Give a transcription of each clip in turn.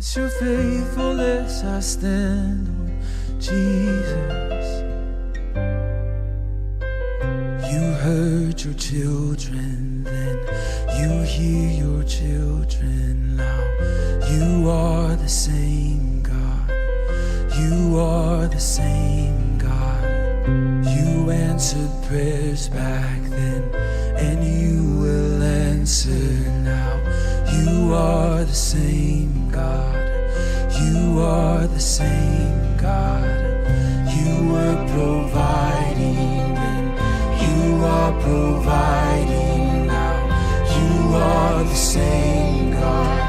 It's your faithfulness I stand on, Jesus. You heard your children then, you hear your children now. You are the same God. You are the same God. You answered prayers back then, and you will answer now. You are the same God. You are the same God. You were providing then. You are providing now. You are the same God.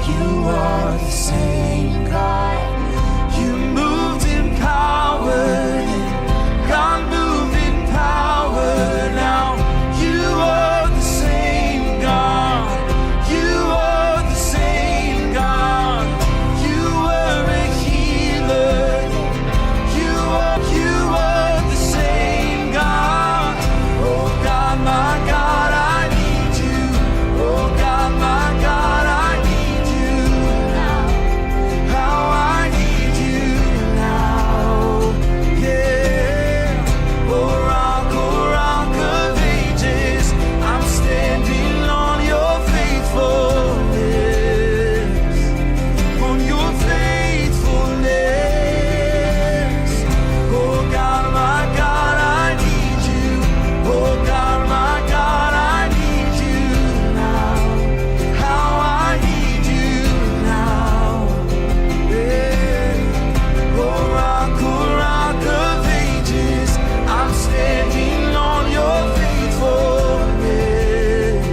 You are the same God. You moved in power then. God moved in power now. You are the same God. You are the same God. You were a healer. You are the same God. Oh God, my God, I need you. Oh God, my God, I need you now. How I need you now. Yeah. Oh rock of ages, I'm standing on your faithfulness. On your faithfulness. Oh God, my God, I need you. Oh God, my God, I need you now. How I need you now. Yeah. Oh rock of ages, I'm standing on your faithfulness.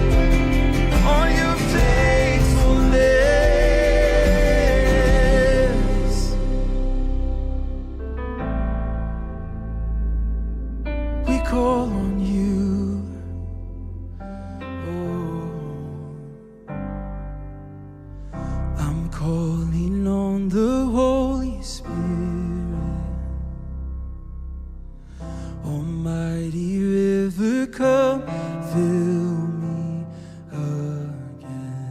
On your faithfulness. We call on you. Oh, I'm calling on the Holy Spirit. Almighty river, come fill me again.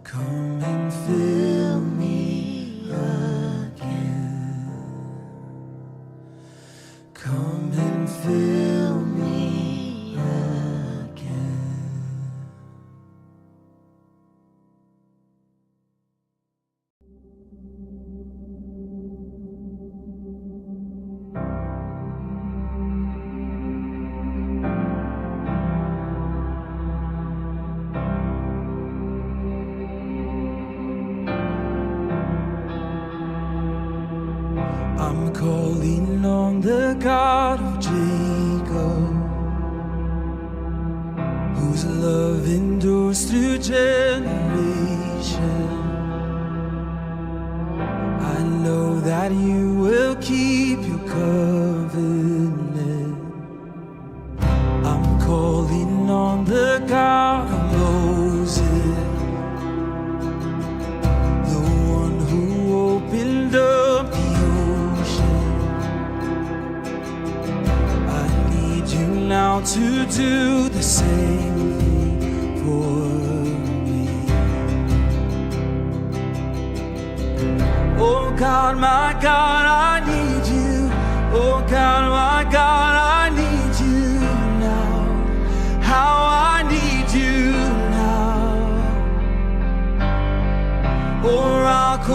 Come and fill me again. Come and fill me again. I'm calling on the God of Jacob, whose love endures through generations. I know that you will keep your covenant. I'm calling on the God of Moses, the one who opened up the ocean. I need you now to do the same thing for me. Oh God, my God, I need you. Oh God, my God, I need you now. How I need you now. Oh rock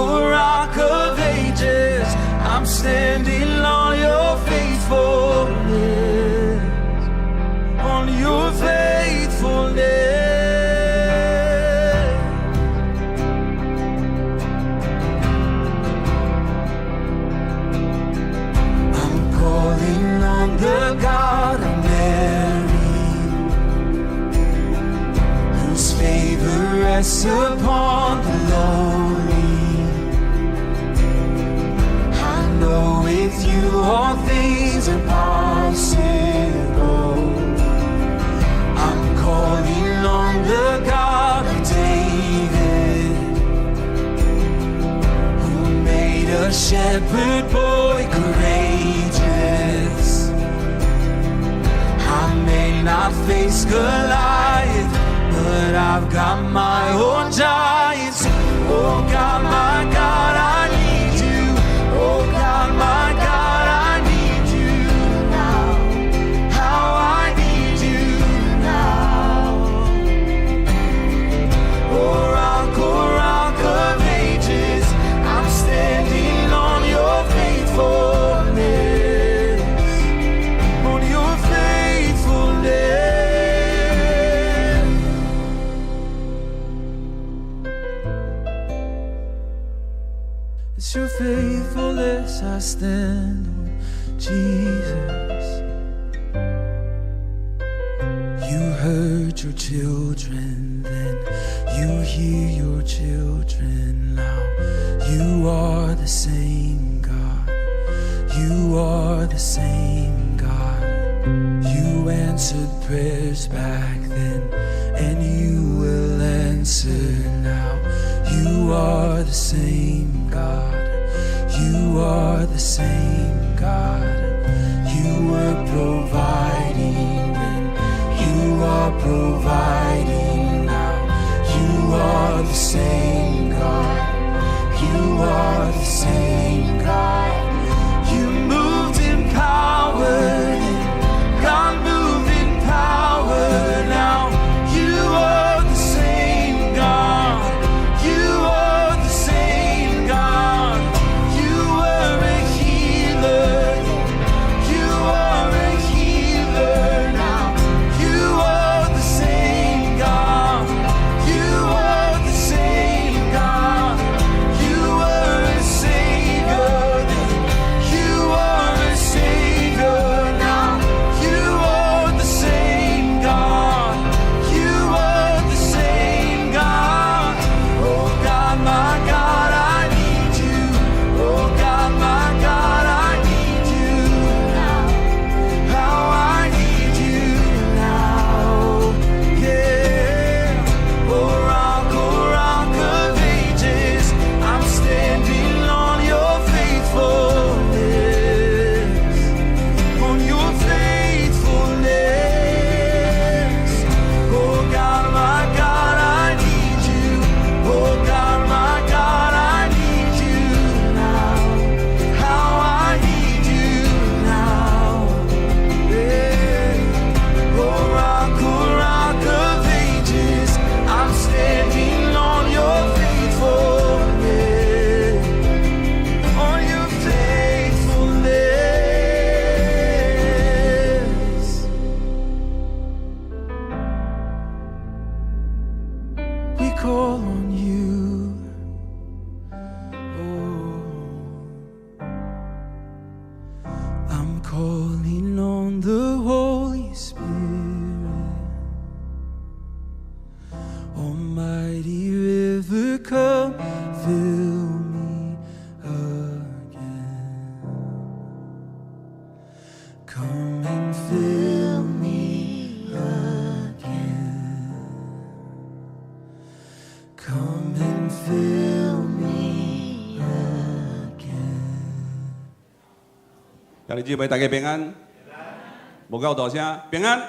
of ages, I'm standing on your faithfulness, on your faithfulness. I'm calling on the God of Mary, whose favor rests upon the lowly. I know with you all things are possible. I'm calling on the God of David, who made a shepherd boy courageous. I may not face Goliath, but I've got my own giants. Oh God, my God, I need you. Oh God, my God, I need you now. How I need you now. Oh rock, oh rock of ages, I'm standing on your faithfulness. On your faithfulness. It's your faithfulness I stand on, Jesus. You heard your children then, you hear your children now. You are the same God. You are the same God. You answered prayers back then, and you will answer now. You are the same God. You are the same God. You were providing then. You are providing now. You are the same God. You are the same God. You moved in power then. God moved in power now. You are the same God. You are the same God. You were a healer then. You are a healer now. You are the same God. You are the same God. You were a savior then. You are a savior now. You are the same God. You are the same God. Oh God, my God, I need you. Oh God, my God, I need you now. How I need you now. Yeah. Oh rock of ages, I'm standing on your faithfulness. On your faithfulness. Oh God, my God, I need you. Oh God, my God, I need you now. How I need you now. Yeah. Oh rock of ages, I'm standing on your faithfulness. On your faithfulness. We call on you. Oh, I'm calling on the Holy Spirit. Almighty river, come fill me again. Come and fill me again. Come and fill me again. 兄弟姊妹，大家平安，無夠大聲，平安，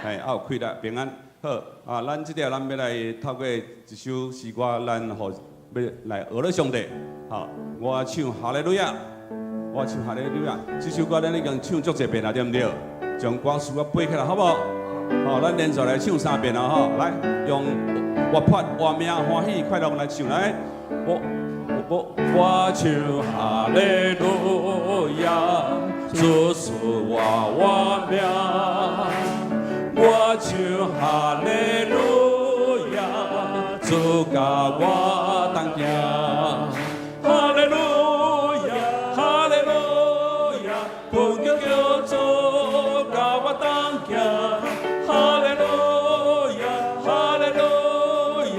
係啊有氣力，平安。好啊，咱這條咱欲來透過一首詩歌，咱予欲來學咧上帝。好，我唱哈利路亞，我唱哈利路亞。這首歌咱已經唱足濟遍啦，對毋對？將歌詞啊背起來，好無？好，咱連續來唱三遍啊！吼，來用活潑、活命、歡喜、快樂來唱來。我唱哈利路亞，主賜我活命。我唱哈利路亞，主佮我同行。哈利路亞，哈利路亞，奮強叫主佮我同行。哈利路亞，哈利路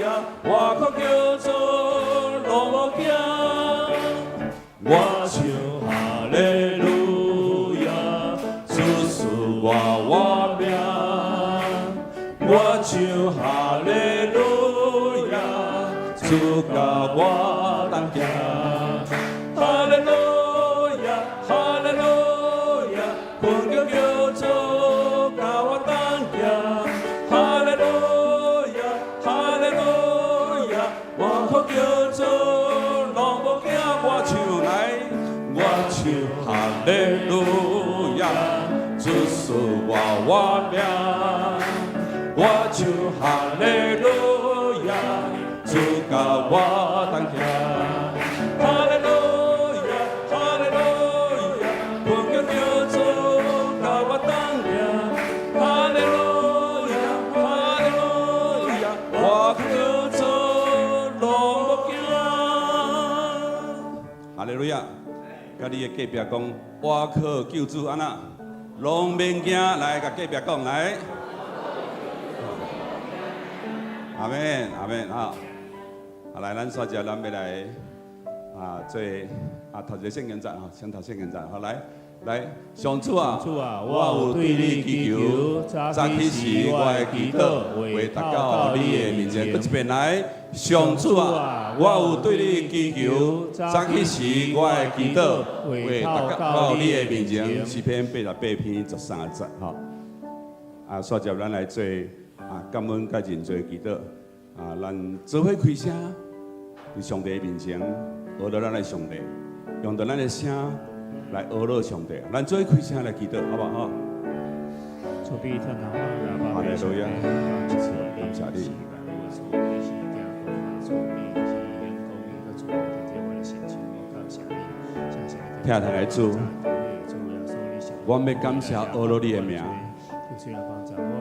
亞，我靠叫主攏無驚。我唱哈利路亞，主賜我活命。我唱哈利路亞，主佮我同行。哈利路亞，哈利路亞，奮強叫主佮我同行。哈利路亞，穌我活命，我唱哈利路亞，主佮我同行。哈利路亞，哈利路亞，懇求著主佮我同行。哈利路亞，哈利路亞，我靠主攏無驚。哈利路亞！佮你的隔壁講，我靠救主按怎，攏免驚。來，共隔壁講來。阿們，阿們，哈。啊，來，咱煞接咱欲來啊，做啊，讀一个聖經節吼，先讀聖經節，好來，來，上主啊，主啊，我有對你祈求，早起時我會祈禱，話達到你的面前。閣一遍來，上主啊，我有對你祈求，早起時我會祈禱，話達到你的面前。詩篇88篇13節，吼。啊，煞接咱來做啊，感恩佮認罪祈禱。啊，咱做伙開聲，佇上帝面前，阿羅咱的上帝，用著咱的聲來阿羅上帝。咱做伙開聲來祈禱，好無好？慈悲天父，哈利路亞，感謝你。疼疼的主，我欲感謝阿羅你的名。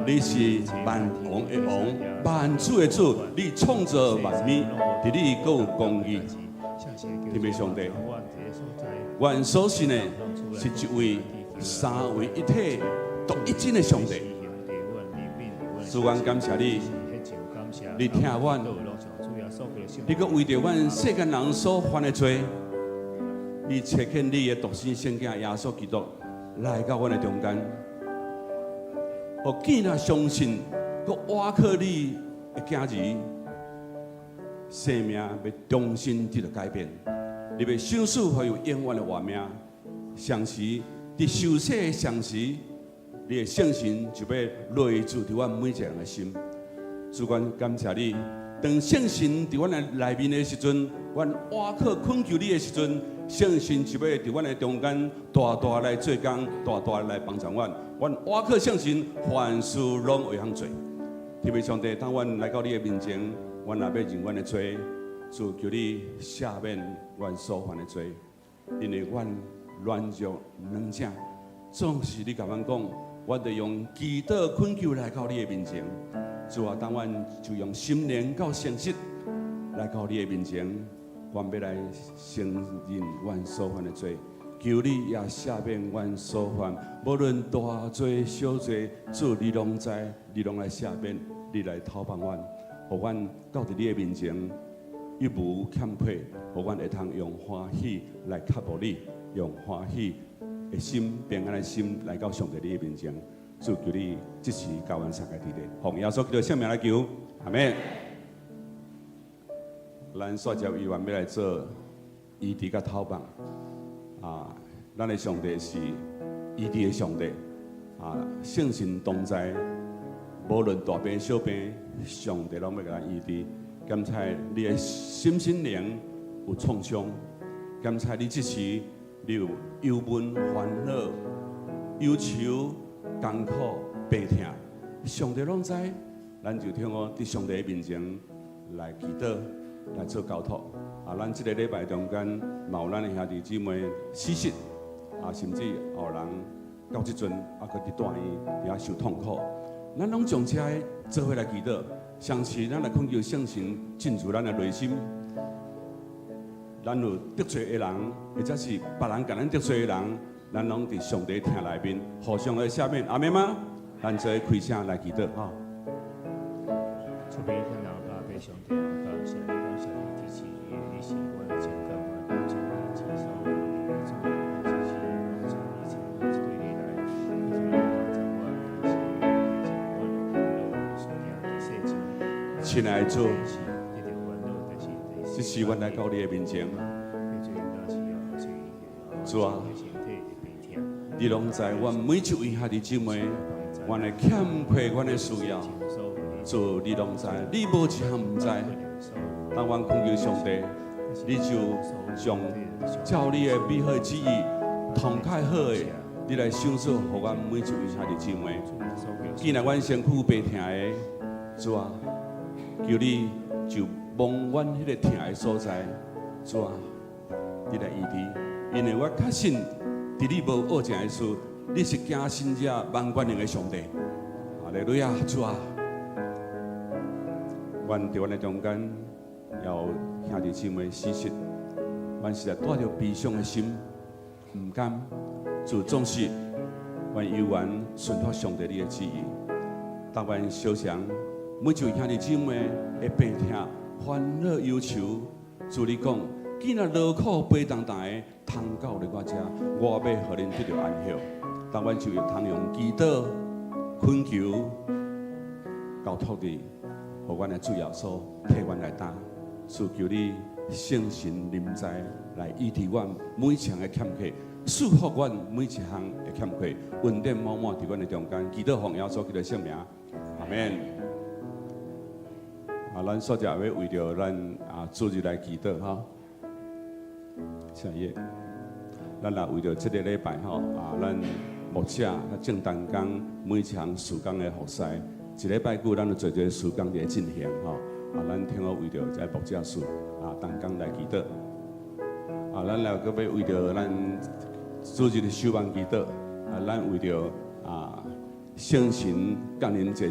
你是萬王的王，萬主的主，你創造萬物，佇你閣有公義。天父上帝，阮所信的是一位三位一體、獨一真的上帝。主，阮感謝你，你疼阮，你閣為著阮世間人所犯的罪，你差遣你的獨生聖子耶穌基督來到阮的中間，予見若相信，閣倚靠你的囝兒，生命欲重新得著改變，你欲賞賜予伊永遠的活命。同時，佇受洗的同時，你的聖神就欲內住佇阮每一个人的心。主，阮感謝你，當聖神佇阮的內面的時陣，阮倚靠懇求你的時陣，聖神就欲佇阮的中間大大來做工，大大來幫助阮。阮倚靠聖神，凡事攏會通做。天父上帝，當阮來到你的面前，阮若欲認阮的罪，主求你赦免阮所犯的罪，因為阮軟弱軟正，總是你共阮講，阮著用祈禱懇求來到你的面前。主啊，當阮就用心靈佮誠實來到你的面前，阮欲來承認阮所犯的罪，求你也赦免阮所犯，無論大罪小罪，主你攏知，你攏來赦免，你來透放阮，予阮到佇你的面前一無欠缺，予阮會通用歡喜來靠慕你，用歡喜的心、平安的心來到上帝你的面前。主求你這時共阮三个弟弟，奉耶穌基督聖名來求，阿們。咱煞接伊願欲來做醫治佮透放啊！咱的上帝是醫治的上帝啊！聖神同在，無論大病小病，上帝攏欲共咱醫治。檢查你的心心靈有創傷，檢查你這時你有憂悶、煩惱、憂愁、艱苦、病痛，上帝攏知。咱就聽我佇上帝的面前來祈禱，來做交託。啊，咱這个禮拜中間，嘛有咱的兄弟姊妹死失，啊，甚至有人到這陣啊，閣佇住院，佇遐受痛苦。咱攏將這个做伙來祈禱，相信咱來懇求聖神進入咱的內心。咱有得罪的人，或者是別人共咱得罪的人，咱攏佇上帝疼內面互相來赦免，阿們嗎？咱做伙開聲來祈禱吼。慈悲天父爸爸上帝，感謝你，感謝你支持你，你是阮的情感，阮感謝你接受你的主，支持攏從一切攏是對你來，你是來幫助阮，但是你阮的事件佇世上，親愛的主，得著煩惱，但是這時阮來到你的面前，主啊，你攏知阮每一位兄弟姊妹，阮的欠缺，阮的需要，主你攏知，你無一項毋知。當阮懇求上帝，你就將照你的美好旨意，同較好的你來賞賜予阮每一位兄弟姊妹。既然阮身軀白疼的，主啊，求你就摸阮彼个疼的所在，主啊，你來醫治，因為我確信，佇你無惡成的事，你是行神蹟萬全能的上帝。哈利路亞，主啊，阮佇阮的中間有兄弟姊妹死實，阮實在帶著悲傷的心，毋甘，主總是阮猶原順服上帝你的旨意，但願相信每一位兄弟姊妹的病痛、煩惱、憂愁，主你講，既若勞苦背重擔的，通到來我遮，我欲予恁得著安息。但願就通用祈禱、懇求、交託你，予阮的主耶穌替阮來擔，主求你聖神臨在來醫治阮每一項的欠缺，賜福阮每一項的欠缺，恩典滿滿佇阮的中間，祈禱奉耶穌基督聖名，阿門。啊，咱煞只欲為著咱啊主日來祈禱吼，下一頁，咱來為著這个禮拜吼啊，咱牧者佮正同工每一項事工的服侍，一禮拜久，咱有濟濟事工佇咧進行吼。啊，咱聽好為著這牧者事啊，同工來祈禱。啊，咱來閣欲為著咱主日的守望祈禱。啊，咱為著啊聖神降臨節，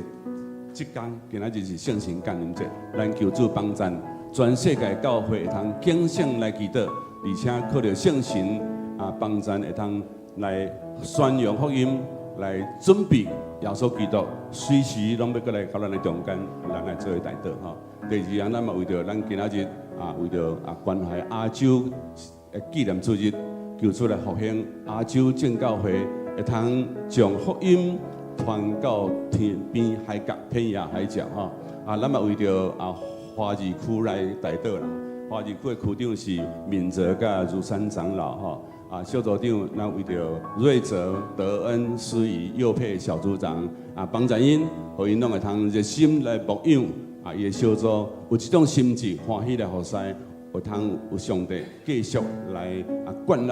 這工今仔日是聖神降臨節，咱求主幫贊全世界教會會通警醒來祈禱，而且靠著聖神啊幫贊會通來宣揚福音，來準備耶穌基督隨時攏欲閣來到咱的中間，咱來做伙代禱吼。第二樣，咱嘛為著咱今仔日啊，為著啊關懷亞洲的紀念主日，求主來復興亞洲正教會，會通將福音傳到天邊海角、天涯海角吼。啊，咱嘛為著啊華語區來代禱啦。華語區的區長是敏澤佮如山長老吼。啊，小組長，咱為著瑞澤、德恩、司儀、右配小組長啊，幫贊𪜶，予𪜶攏會通熱心來牧養啊，伊的小組有這種心志，歡喜來服侍，會通有上帝繼續來啊灌力，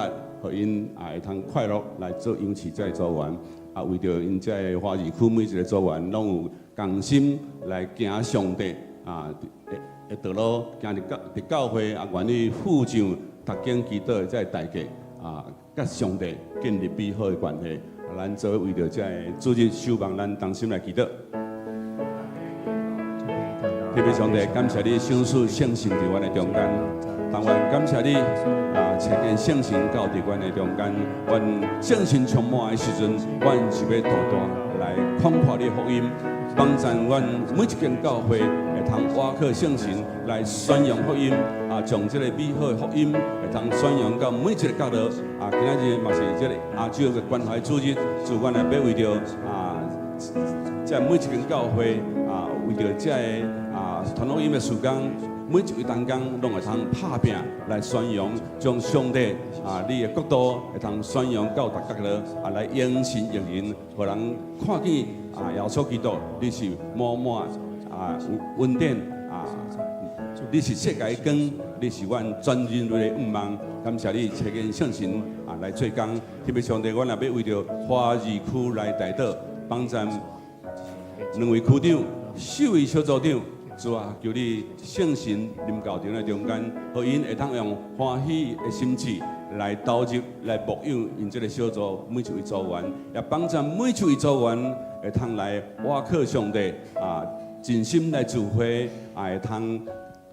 予𪜶啊會通快樂來做養飼這个組員。啊，為著𪜶這个華語區每一个組員攏有仝心來行上帝啊的道路，行佇教會啊，願意付上讀經祈禱的這个代價。啊，佮上帝建立美好的關係，啊，咱做伙為著這个主日守望，咱同心來祈禱。天父上帝，感謝你賞賜聖神佇阮的中間，當然感謝你啊，差遣聖神到佇阮的中間，阮聖神充滿的時陣，阮是欲大大來廣播你的福音，幫贊阮每一間教會會通倚靠聖神來宣揚福音，啊，將這个美好的福音會通宣揚到每一个角落。啊，今仔日嘛是這个亞洲的關懷主日，主阮來欲為著啊，這每一間教會啊，為著這个啊傳福音的事工，每一位同工攏會通拍拚來宣揚，將上帝啊你的國度會通宣揚到逐角落，啊來榮神益人，予人看見啊耶穌基督，你是滿滿啊有恩典啊，你是世界的光，你是阮全人類的盼望。感謝你差遣聖神啊來做工，特別上帝，阮也欲為著華語區來代禱，幫贊兩位區長、四位小組長。主啊，求你聖神臨到佇咱中間，予𪜶會通用歡喜的心志來投入、來牧養𪜶這个小組每一位組員，也幫助每一位組員會通來倚靠上帝啊，盡心來聚會，啊會通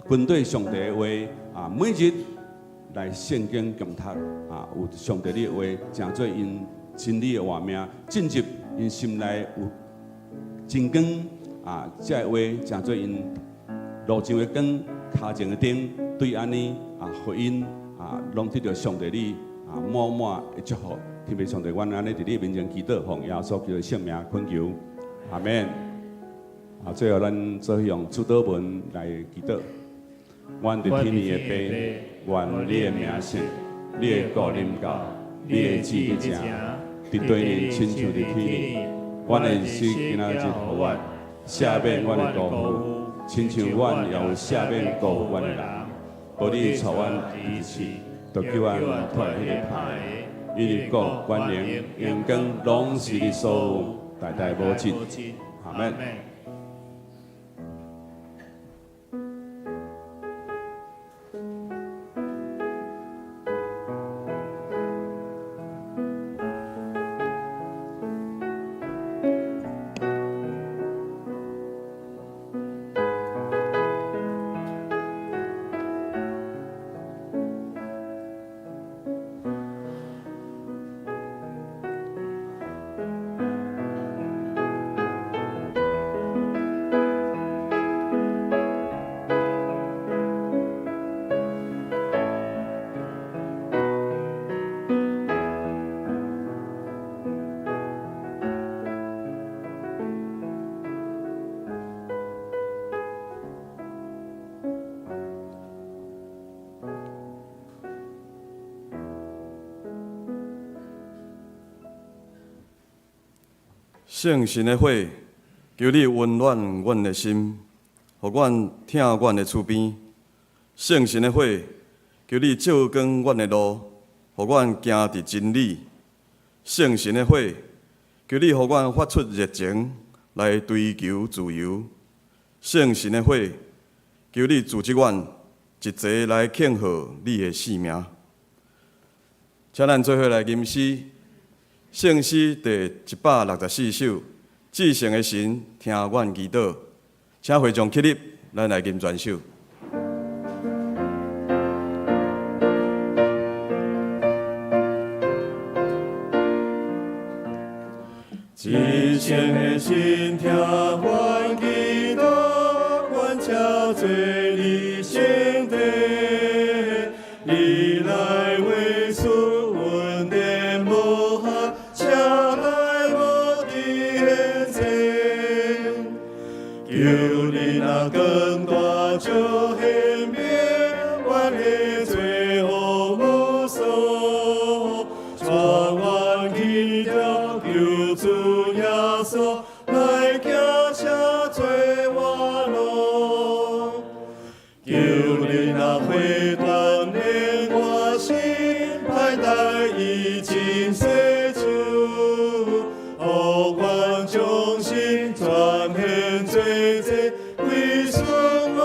跟對上帝的話啊，每日來聖經共讀啊，有上帝你的話，成做𪜶真理的活命，進入𪜶心內有真光。啊，這个話成做𪜶路上的光，跤前的燈，對按呢啊，予𪜶啊，攏得著上帝你啊滿滿的祝福。天父上帝，阮按呢佇你面前祈禱，奉耶穌基督聖名懇求，阿門。啊，最後咱做伙用主禱文來祈禱。阮佇天裡的父，願你的名聖，你的國臨到，你的旨意成，佇地裡親像佇天裡。阮的飲食今仔日予阮，赦免阮的辜負，親像阮也有赦免辜負阮的人。無你帶阮入試，著救阮脫離彼个歹的。因為國、權能、榮光，攏是你所有，代代無盡。阿門。聖神的火，求你溫暖阮的心，予阮疼阮的厝邊。聖神的火，求你照光阮的路，予阮行佇真理。聖神的火，求你予阮發出熱情來追求自由。聖神的火，求你組織阮一齊來慶賀你的聖名。請咱做伙來吟詩。聖詩第164首，至聖的神聽阮祈禱，請會眾起立，咱來吟全首。至聖的神聽阮祈禱，阮請做你聖殿，你來為賜恩典無限，請來無佇現前。求你若更大就顯明，阮的罪惡無數，帶阮去著救主耶穌，來行這罪惡路。求你若悔斷連我心，歹代已經洗除，予阮將心轉獻做祭，歸順我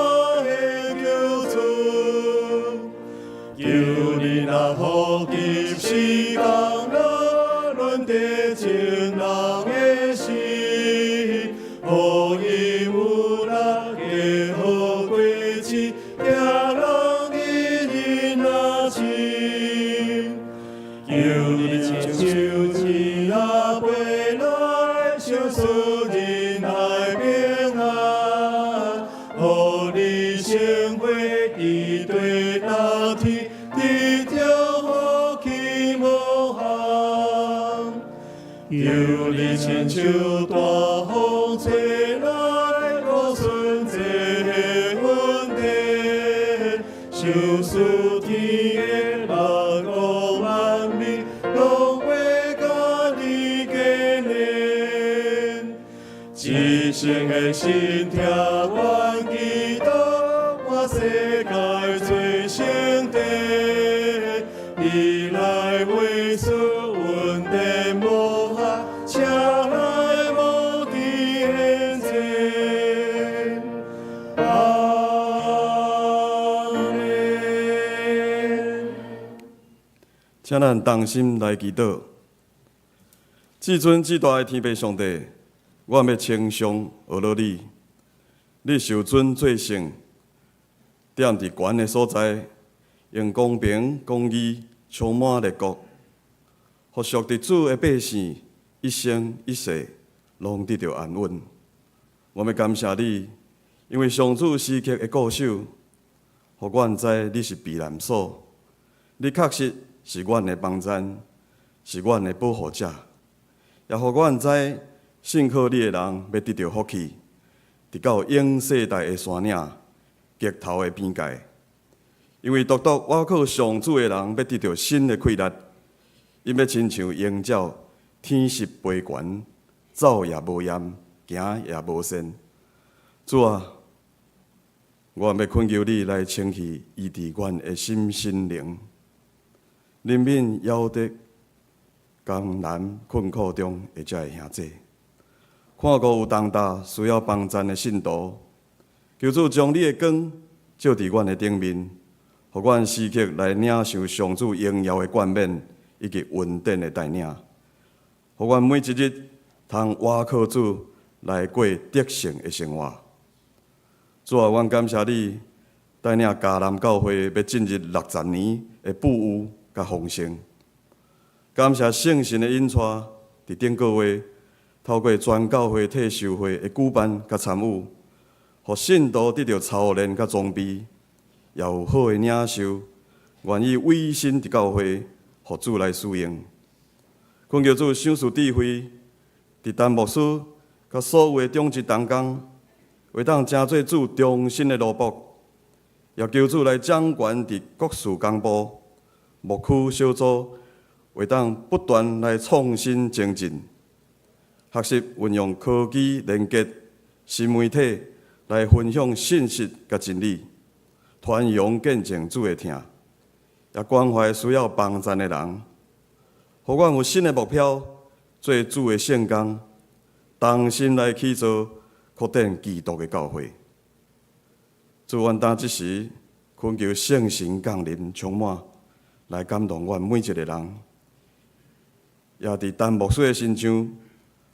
的救主。求你若福音是降落，論得情人的心，予伊有力結好果子，行人的囡仔親。求你親像枝仔飛來，賞賜仁愛平安，予你聖火佇地若天，得著福氣無限。求你親像大風吹來，顧順這個恩典，賞賜天的萬國萬民，攏會佮你結連。至聖的神聽阮祈禱，我世界做聖殿，你來為賜恩典無限，請來無佇現前。阿們。請咱同心來祈禱。至尊至大的天父上帝，我欲稱頌阿羅你，你受尊做聖，踮佇懸的所在，用公平公義充滿列國，予屬佇主的百姓一生一世攏得著安穩。我欲感謝你，因為上主時刻會顧守，予阮知你是避難所，你確實是阮的幫贊，是阮的保護者，也予阮知信靠你的人欲得著福氣，直到永世代的山嶺、極頭的邊界。因為獨獨倚靠上主的人欲得著新的氣力，𪜶欲親像鷹鳥，天實飛懸，走也無厭，行也無跣。主啊，我欲懇求你來清去醫治阮的心身靈，憐憫夭折艱難困苦中的遮个兄弟，看顧有重擔需要幫贊的信徒，求主將你的光照佇阮的頂面，予阮時刻來領受上主榮耀的冠冕以及恩典的帶領，予阮每一日通倚靠主來過得勝的生活。主啊，阮感謝你帶領迦南教會欲進入60年的富裕佮豐盛。感謝聖神的引帶，佇頂個月透過全教會退修會的舉辦佮參與，予信徒得著操練佮裝備，也有好的領袖願意委身佇教會，予主來使用。懇求主賞賜智慧，佇陳牧師佮所有的長執同工，會當成做主忠心的奴僕，也求主來掌權佇各事工部、牧區小組，會當不斷來創新精進，學習運用科技連結新媒體來分享信息佮真理，傳揚見證主的疼，也關懷需要幫贊的人，予阮有新的目標，做主的聖工，同心來起造擴展基督的教會。主，阮當這時懇求聖神降臨充滿，來感動阮每一個人，也佇陳牧師的身上，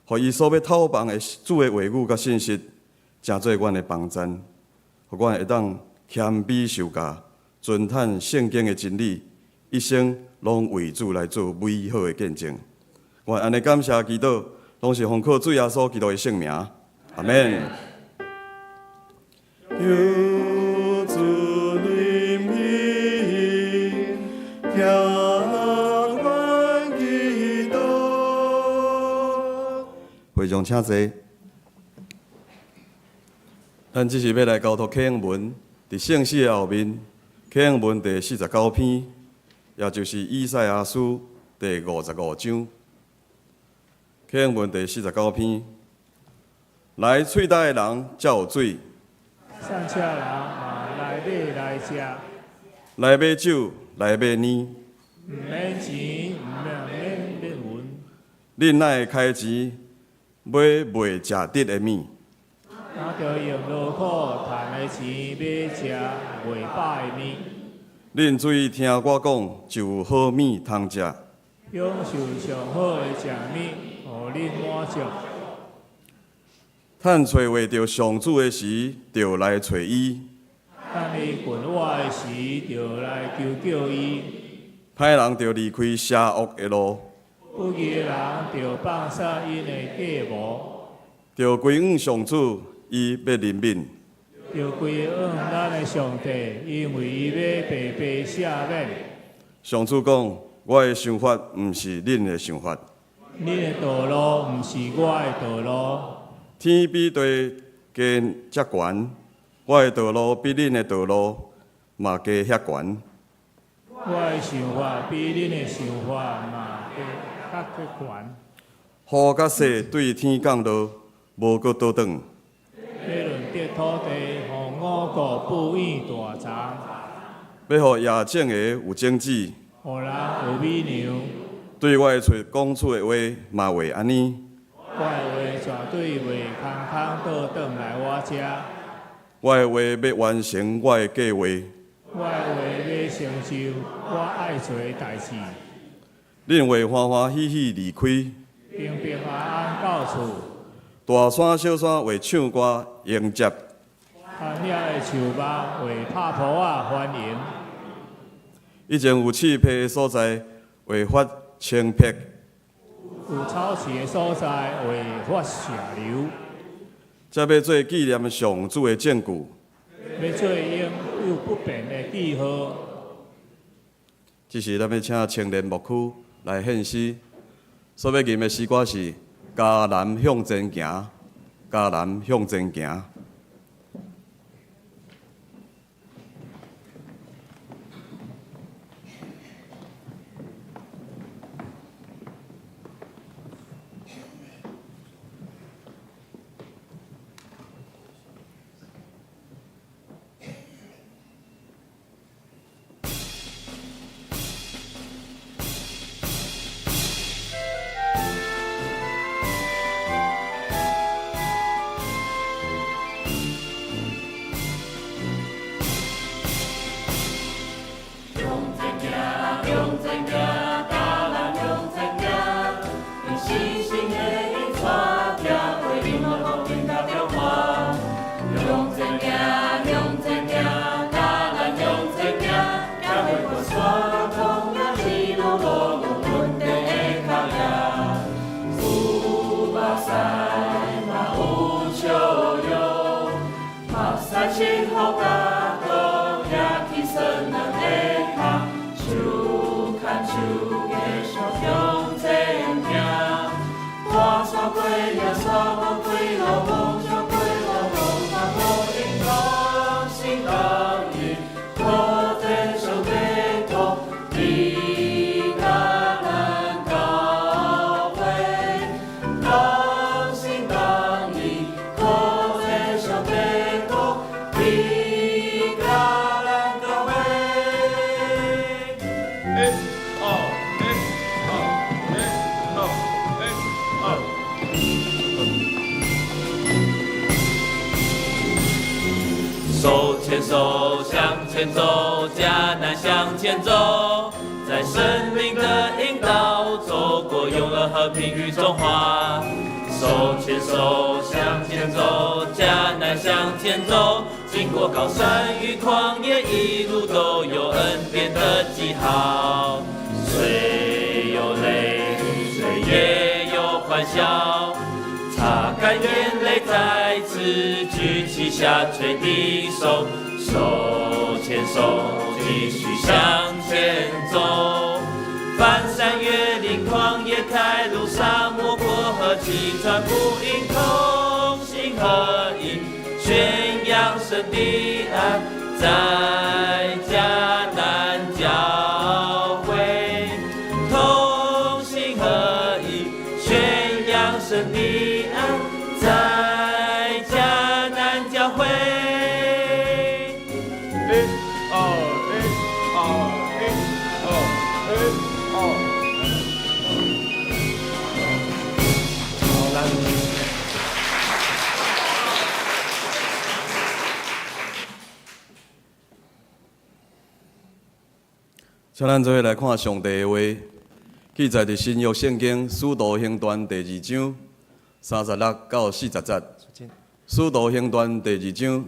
予伊所欲透放的主的話語佮信息，成做阮的幫贊，予阮會當謙卑受教，遵探聖經的真理，一生攏為主來做美好的見證。阮按呢感謝祈禱，攏是奉靠主耶穌基督的聖名，阿們。求主憐憫，聽阮祈禱。會眾請坐。咱這時欲來交託啟應文，佇聖詩的後面，啟應文第四十九篇，也就是以賽亞書第55章。啟應文第四十九篇，來喙焦的人才有水，散赤人嘛來買來食，來買酒，來買奶。毋免錢，毋免免銀。恁哪會開錢買袂食得的物？若著用勞苦趁的錢買食袂飽的物。恁注意聽我講，就有好物通食。享受上好的食物，予恁滿足。趁揣袂著上主的時，就來揣伊；等伊困倚的時，就來求叫伊。歹人著離開邪惡的路，不義的人著放捨𪜶的計謀，著歸向上主，伊欲憐憫。著歸向咱的上帝，因為伊欲白白赦免。上主講：我的想法毋是恁的想法，恁的道路毋是我的道路。天比地低遮懸，我的道路比恁的道路嘛低遐懸。我的想法比恁的想法嘛較懸。雨佮雪對天降落，無閣倒轉。欲潤得土地，予五穀哺育大欉。欲予野種的有種子，予人有米糧。對我的喙講出的話嘛會按呢。我的話絕對袂空空倒轉來我遮。我的話欲完成我的計劃。我的話欲成就我愛做的代誌。恁會歡歡喜喜離開，平平安安到厝。大山小山會唱歌迎接。田野的樹木會拍噗仔歡迎。以前有刺皮的所在會發青碧。有草刺的所在會發石榴。這欲做紀念上主的證據。欲做永久不變的記號。這時咱欲請青年牧區來獻詩，所欲吟的詩歌是《迦南向前行》，迦南向前行。七號甲倒，舉起伸兩个跤，手牽手繼續向前行。大山過了沙漠歸路，無上歸路，無甲無因同心同意，靠天上的土，佇迦南教會，同心同意，靠天上的土，佇迦南教會。一、二、一、二、一、二、一、二。手牽手向前走，迦南向前走，在神靈的引導，走過永樂和平與中華。手牽手向前走，迦南向前走，經過高山與曠野，一路都有恩典的記號。雖有淚，雖也有歡笑。擦乾眼淚，再次舉起下垂的手，手牽手繼續向前走。翻山越嶺，曠野開路，沙漠過河，齊傳福音，同心合意，宣揚神的愛，在迦南教會，同心合意，宣揚神的愛，在迦南教會。一、二、一、二、一、二、一、二。好，咱請咱做伙來看上帝的話，記載佇新約聖經使徒行傳第二章36到40節。使徒行傳第二章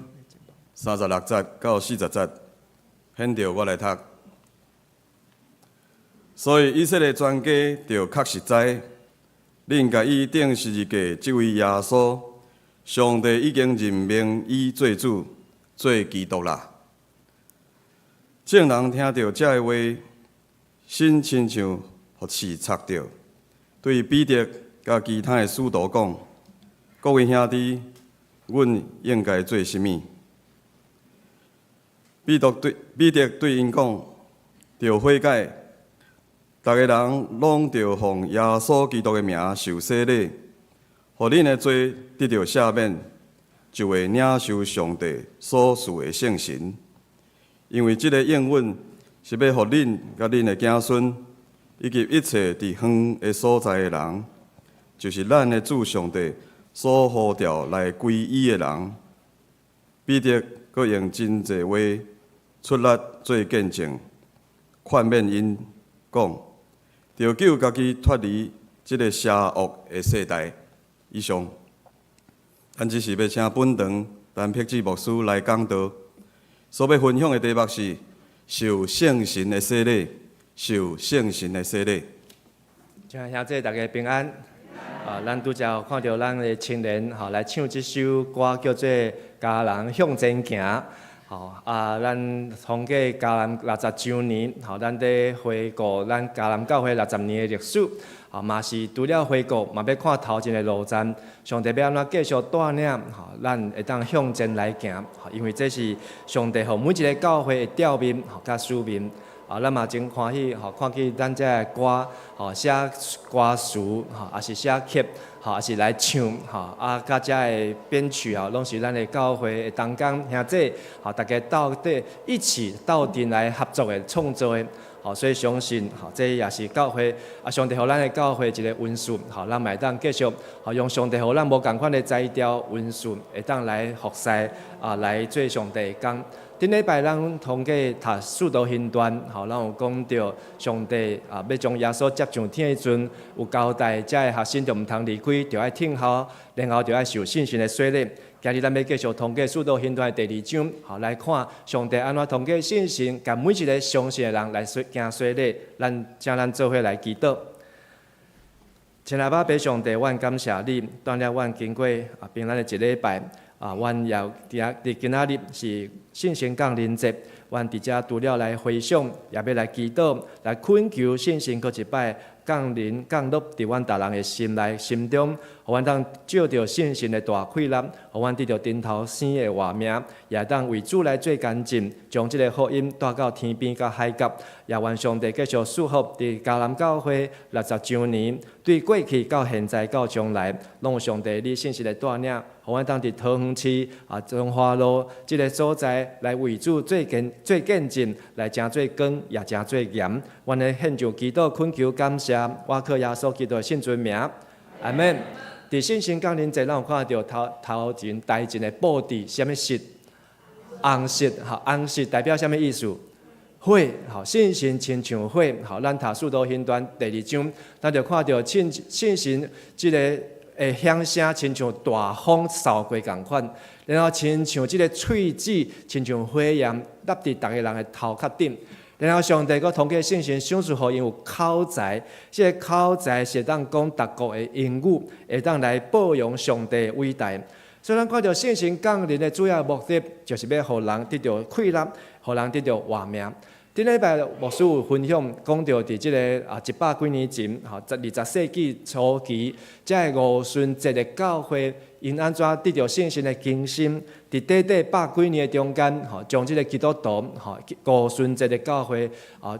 36節到40節，現著我來讀。所以以色列全家就確實知，恁共伊釘十字架這位耶穌，上帝已經任命伊做主、做基督啦。眾人聽著這个話，心親像予刺插著，對彼得佮其他的使徒講：各位兄弟，阮應該做啥物？彼得對𪜶講：著悔改，逐个人攏著奉耶穌基督的名受洗禮，予恁的罪得著赦免，就會領受上帝所賜的聖神。因為這个應允是欲予恁佮恁的子孫，以及一切佇遠的所在的人，就是咱的主上帝所呼召來歸伊的人。彼得閣用真濟話出力做見證，勸勉𪜶講：著救家己脫離這个邪惡的世代。以上，咱這時欲請本堂陳碧志牧師來講道。所欲分享的題目是受聖神的洗禮，受聖神的洗禮。親愛兄弟，大家平安。啊，咱拄才看著咱的青年吼來唱這首歌，叫做《迦南向前行》。吼啊，咱統計迦南60週年，吼，咱佇回顧咱迦南教會60年的歷史。吼，嘛是除了回顧，嘛欲看頭前的路程，上帝欲按怎繼續帶領，吼，咱會當向前來行。吼，因為這是上帝予每一个教會的召命，吼，佮使命。啊，咱嘛真歡喜，吼，看見咱這个歌，吼，寫歌詞，吼，抑是寫曲，吼，抑是來唱，吼，啊，佮這个編曲啊，攏是咱的教會的同工兄弟，吼，大家鬥底一起鬥陣來合作的創作的，吼，所以相信，吼，這也是教會啊，上帝予咱的教會一个恩賜，吼，咱嘛會當繼續，吼，用上帝予咱無仝款的才調恩賜，會當來服侍，啊，來做上帝的工。頂禮拜咱通過讀使徒行傳，吼，咱有講著上帝啊，欲將耶穌接上天的時陣，有交代遮个學生就毋通離開，著愛聽候，然後著愛受聖神的洗禮。今日咱欲繼續通過使徒行傳的第二章，吼，來看上帝按怎通過聖神，共每一个相信的人來行洗禮。咱請咱做伙來祈禱。親愛的阿爸上帝，阮感謝你，帶領阮經過啊平安的一禮拜。啊，阮也佇今仔日是聖神降臨節，阮佇遮除了來回想，也欲來祈禱，來懇求聖神閣一擺降臨降落佇阮逐人的心內心中，予阮當借著聖神的大氣力，予阮得著頂頭生的活命，也當為主來做見證，將這个福音帶到天邊佮海角。也願上帝繼續祝福佇迦南教會60週年，對過去到現在到將來，攏有上帝你信實的帶領，予阮當佇桃園市啊中華路這个所在來為主做見證，來成做光，也成做鹽。阮來獻上祈禱懇求感謝，我靠耶穌基督的聖尊名，阿門。佇聖神降臨節，咱有看著頭頭前台前的布置，啥物色？紅色，吼，紅色代表啥物意思？火，吼，聖神親像火，吼，咱讀使徒行傳第二章，咱就看著聖神這个的響聲，親像大風掃過仝款，然後親像這个喙舌，親像火焰，立佇逐个人的頭殼頂。然後上帝閣通過聖神賞賜予𪜶有口才，這个口才是會當講逐國的英語，會當來報揚上帝的偉大。所以咱看著聖神降臨的主要目的，就是欲予人得著氣力，予人得著活命。頂禮拜牧師有分享講著佇這个100幾年前，吼，20世紀初期，這个五旬節的教會，𪜶按怎得著聖神的更新？佇短短百幾年的中間，吼，將這个基督徒，吼，五旬節的教會，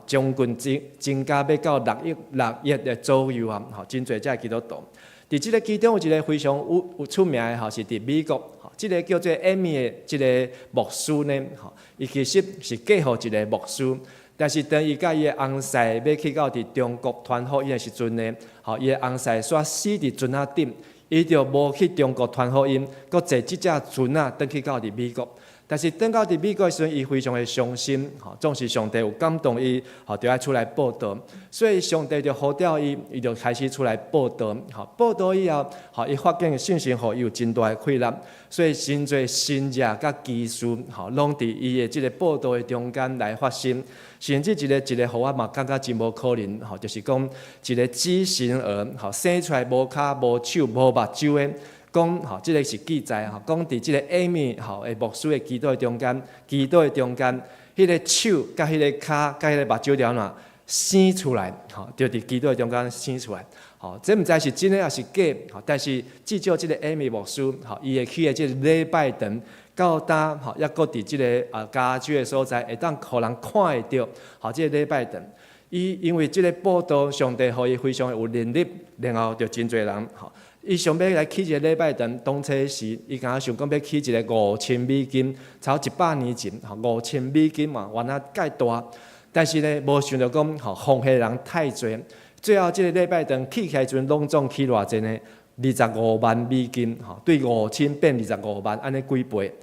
將近增加欲到6億的左右啊，吼，真濟這个基督徒。佇這个其中有一个非常有出名的，吼，是佇美國，吼，這个叫做艾米的這个牧師呢，吼，伊其實是嫁予一个牧師，但是當伊佮伊的翁婿欲去到佇中國傳福音的時陣呢，吼，伊的翁婿煞死佇船仔頂，伊就無去中國傳福音，閣坐這隻船仔轉去到佇美國。但是轉到佇美國的時陣，伊非常的傷心，吼，總是上帝有感動伊，吼，就愛出來佈道，所以上帝就呼召伊，伊就開始出來佈道，吼，佈道以後，吼，伊發現聖神予伊有真大的氣力，所以真濟神跡佮奇事，吼，攏佇伊的這个佈道的中間來發生，甚至一個予我嘛感覺真無可能，吼，就是講一個畸形兒，吼，生出來無跤無手無目睭的。講吼，這个是記載吼，講佇這个艾米吼的牧師的祈禱的中間，祈禱的中間，彼个手佮彼个跤佮彼个目睭著按怎生出來，吼，就佇祈禱的中間生出來，吼，這毋知是真的抑是假，吼，但是至少這个艾米牧師，吼，伊會起的這个禮拜堂到今吼，猶閣佇這个加州的所在，會當予人看會著，吼，這个禮拜堂，伊因為這个佈道，上帝予伊非常有能力，然後就真濟人，吼。伊想欲來起一个禮拜堂，當初時，伊敢若想講欲起一个5000美金，差不多100年前，吼，五千美金嘛，原來蓋大。但是呢，無想著講，吼，奉獻人太濟，最後這个禮拜堂起起來時陣，攏總起偌濟呢？25萬美金，吼，對5000變25萬，按呢幾倍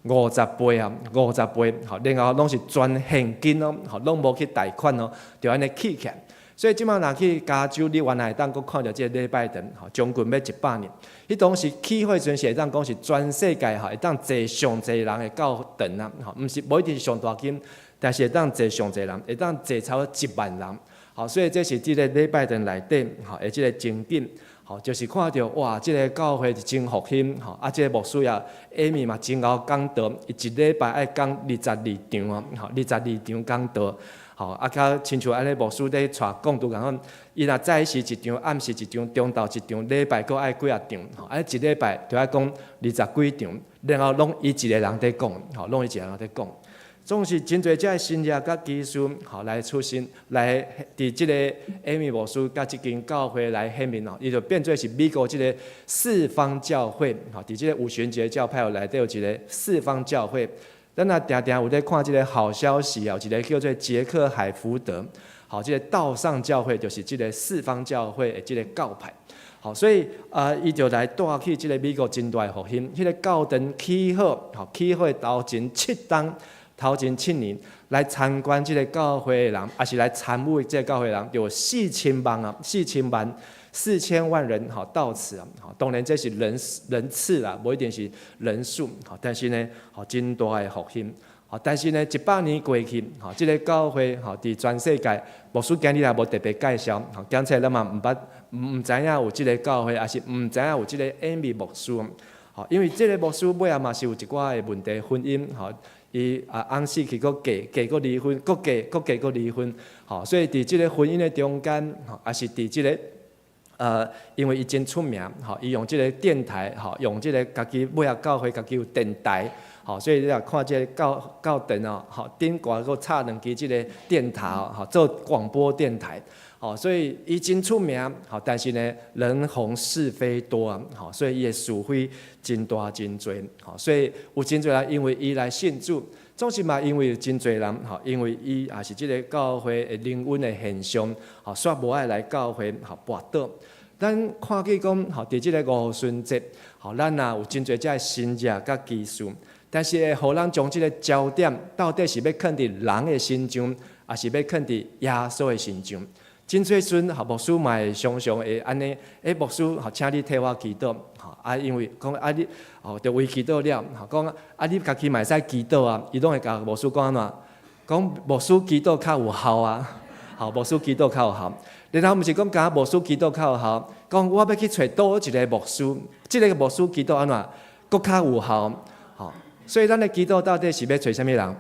？50倍啊，50倍，吼，然後攏是全現金哦，吼，攏無去貸款哦，就按呢起起來。所以這擺若去加州，你原來會當閣看著這个禮拜堂，吼，將近欲100年。彼當時起火時陣是會當講是全世界吼，會當坐上濟人的教堂啊，吼，毋是無一定是上大間，但是會當坐上濟人，會當坐差不多1萬人。吼，所以這是這个禮拜堂內底吼的這个情景，吼，就是看著哇，這个教會是真復興，吼，啊，這个牧師也艾米嘛真𠢕講道，伊一禮拜愛講22場啊，吼，22場講道。吼，啊，較親像按呢牧師咧帶講道仝款，伊若早時一場，暗時一場，中晝一場，禮拜閣愛幾仔場，吼，啊，一禮拜就愛講20幾場，然後攏伊一个人佇講，吼，攏伊一个人佇講。總是真濟這个神跡佮奇事，吼，來出現，來佇這个艾米牧師佮這間教會來顯明哦，伊就變做是美國這个四方教會，吼，佇這个五旬節教派內底有一个四方教會。咱若定定有咧看這个好消息啊，有一个叫做傑克海福德，好，這个道上教會就是這个四方教會的這个教派，好，所以啊，伊就來帶去這个美國真大的復興。彼个教堂起好，吼，起好的頭前7冬，頭前7年來參觀這个教會的人，抑是來參與這个教會的人，就有4000萬啊，4000萬。4000萬人吼到此啊，吼，當然這是人次啦，無一定是人數，吼，但是呢，吼，真大的復興，吼，但是呢，100年過去，吼，這个教會吼，佇全世界，牧師今日也無特別介紹，吼，講起來咱嘛毋捌，毋知影有這个教會，抑是毋知影有這个艾米牧師，吼，因為這个牧師尾仔嘛是有一寡的問題，婚姻吼，伊啊翁死去，閣嫁嫁閣離婚，閣嫁閣嫁閣離婚，吼，所以佇這个婚姻的中間，吼，也是佇這个因為伊真出名，吼，伊用這个電台，吼，用這个家己尾仔教會家己有電台，吼，所以你若看這个教教殿哦，吼，頂懸閣插兩支這个電塔，吼，做廣播電台。吼，所以伊真出名，吼，但是呢，人紅是非多啊，吼，所以伊的是非真大真濟，吼，所以有真濟人因為伊來信主，總是嘛因為有真濟人，吼，因為伊也是這个教會的靈恩的現象，吼，煞無愛來教會，吼，跋倒。咱看見講，吼，佇這个五旬節，吼，咱若有真濟這个神跡佮奇事，但是會予咱將這个焦點到底是欲囥佇人的身上，抑是欲囥佇耶穌的身上？真濟時陣，吼，牧師嘛會常常會按呢，欸，牧師，吼，請你替我祈禱，吼，啊，因為講啊你，吼，就為祈禱了，吼，講啊你家己嘛會使祈禱啊，伊攏會共牧師講按怎？講牧師祈禱較有效啊，吼，牧師祈禱較有效。然後毋是講敢牧師祈禱較有效，講我欲去揣佗一个牧師，這个牧師祈禱按怎？閣較有效，吼。所以咱的祈禱到底是欲揣啥物人？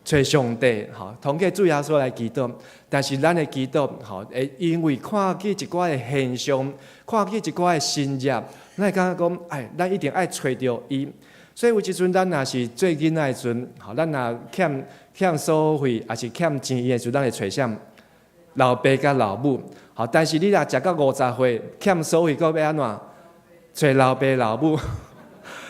揣上帝，吼，通過主耶穌來祈禱，但是咱的祈禱，吼，會因為看見一寡的現象，看見一寡的神跡，咱會感覺講，哎，咱一定愛揣著伊。所以有一陣咱若是做囡仔的時陣，吼，咱若欠欠所費，抑是欠錢的時陣，咱會揣啥？老爸佮老母，吼，但是你若食到50歲，欠所費，閣欲按怎？揣老爸老母。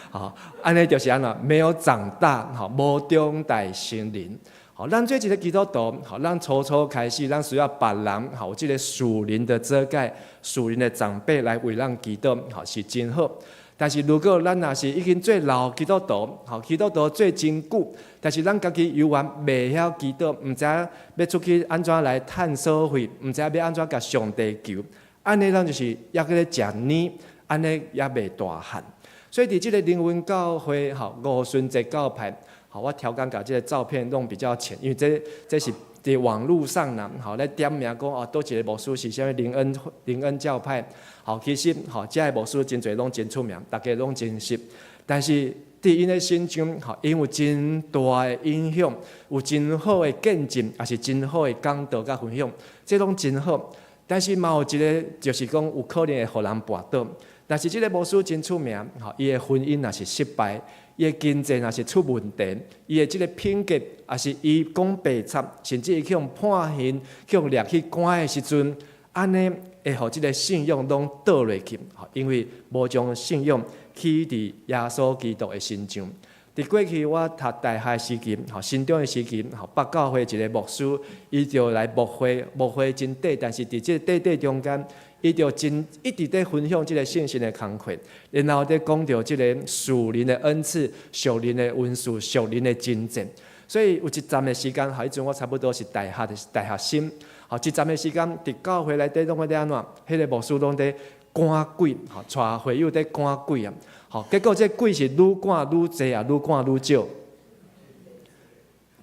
吼，按呢就是按怎，沒有長大，吼，無長大成人。吼，咱做一个基督徒，吼，咱初初開始，咱需要別人，吼，有這个屬靈的遮蓋、屬靈的長輩來為咱祈禱，吼，是真好。但是如果咱若是已經做老基督徒，吼，基督徒做真久，但是咱家己猶原袂曉祈禱，毋知影欲出去按怎來趁所費，毋知影欲按怎共上帝求，按呢咱就是猶閣咧食奶，按呢猶未大漢。所以佇這个靈恩教會，吼，五旬節教派，吼，我刁工共這个照片弄比較淺，因為這這是佇網路上呢，吼，咧點名講哦，佗一个牧師是啥物靈恩靈恩教派，吼，其實吼，這个牧師真濟攏真出名，大家攏真熟。但是佇𪜶的身上，吼，𪜶有真大的影響，有真好的見證，抑是真好的講道佮分享，這攏真好。但是嘛有一个，就是講有可能會予人跋倒。但是這个牧師真出名，吼，伊的婚姻若是失敗，伊的經濟若是出問題，伊的這个品格，抑是伊講白賊，甚至伊去予判刑，去予掠去關的時陣，按呢會予這个信仰攏倒落去，吼，因為無將信仰起佇耶穌基督的身上。佇過去我讀大學時期，吼，新中的時期，吼，北教會一个牧師，伊就來牧會，牧會真短，但是佇這個短短中間，伊就真一直佇分享這个聖神的工課，然後佇講著這个屬靈的恩賜、屬靈的恩賜、屬靈的真正。所以有一站的時間，吼，彼陣我差不多是大學的大學生，吼，一站的時間，佇教會內底攏咧按怎？彼个牧師攏佇趕鬼，吼，帶會友佇趕鬼啊，吼，結果這鬼是愈趕愈濟啊，愈趕愈少，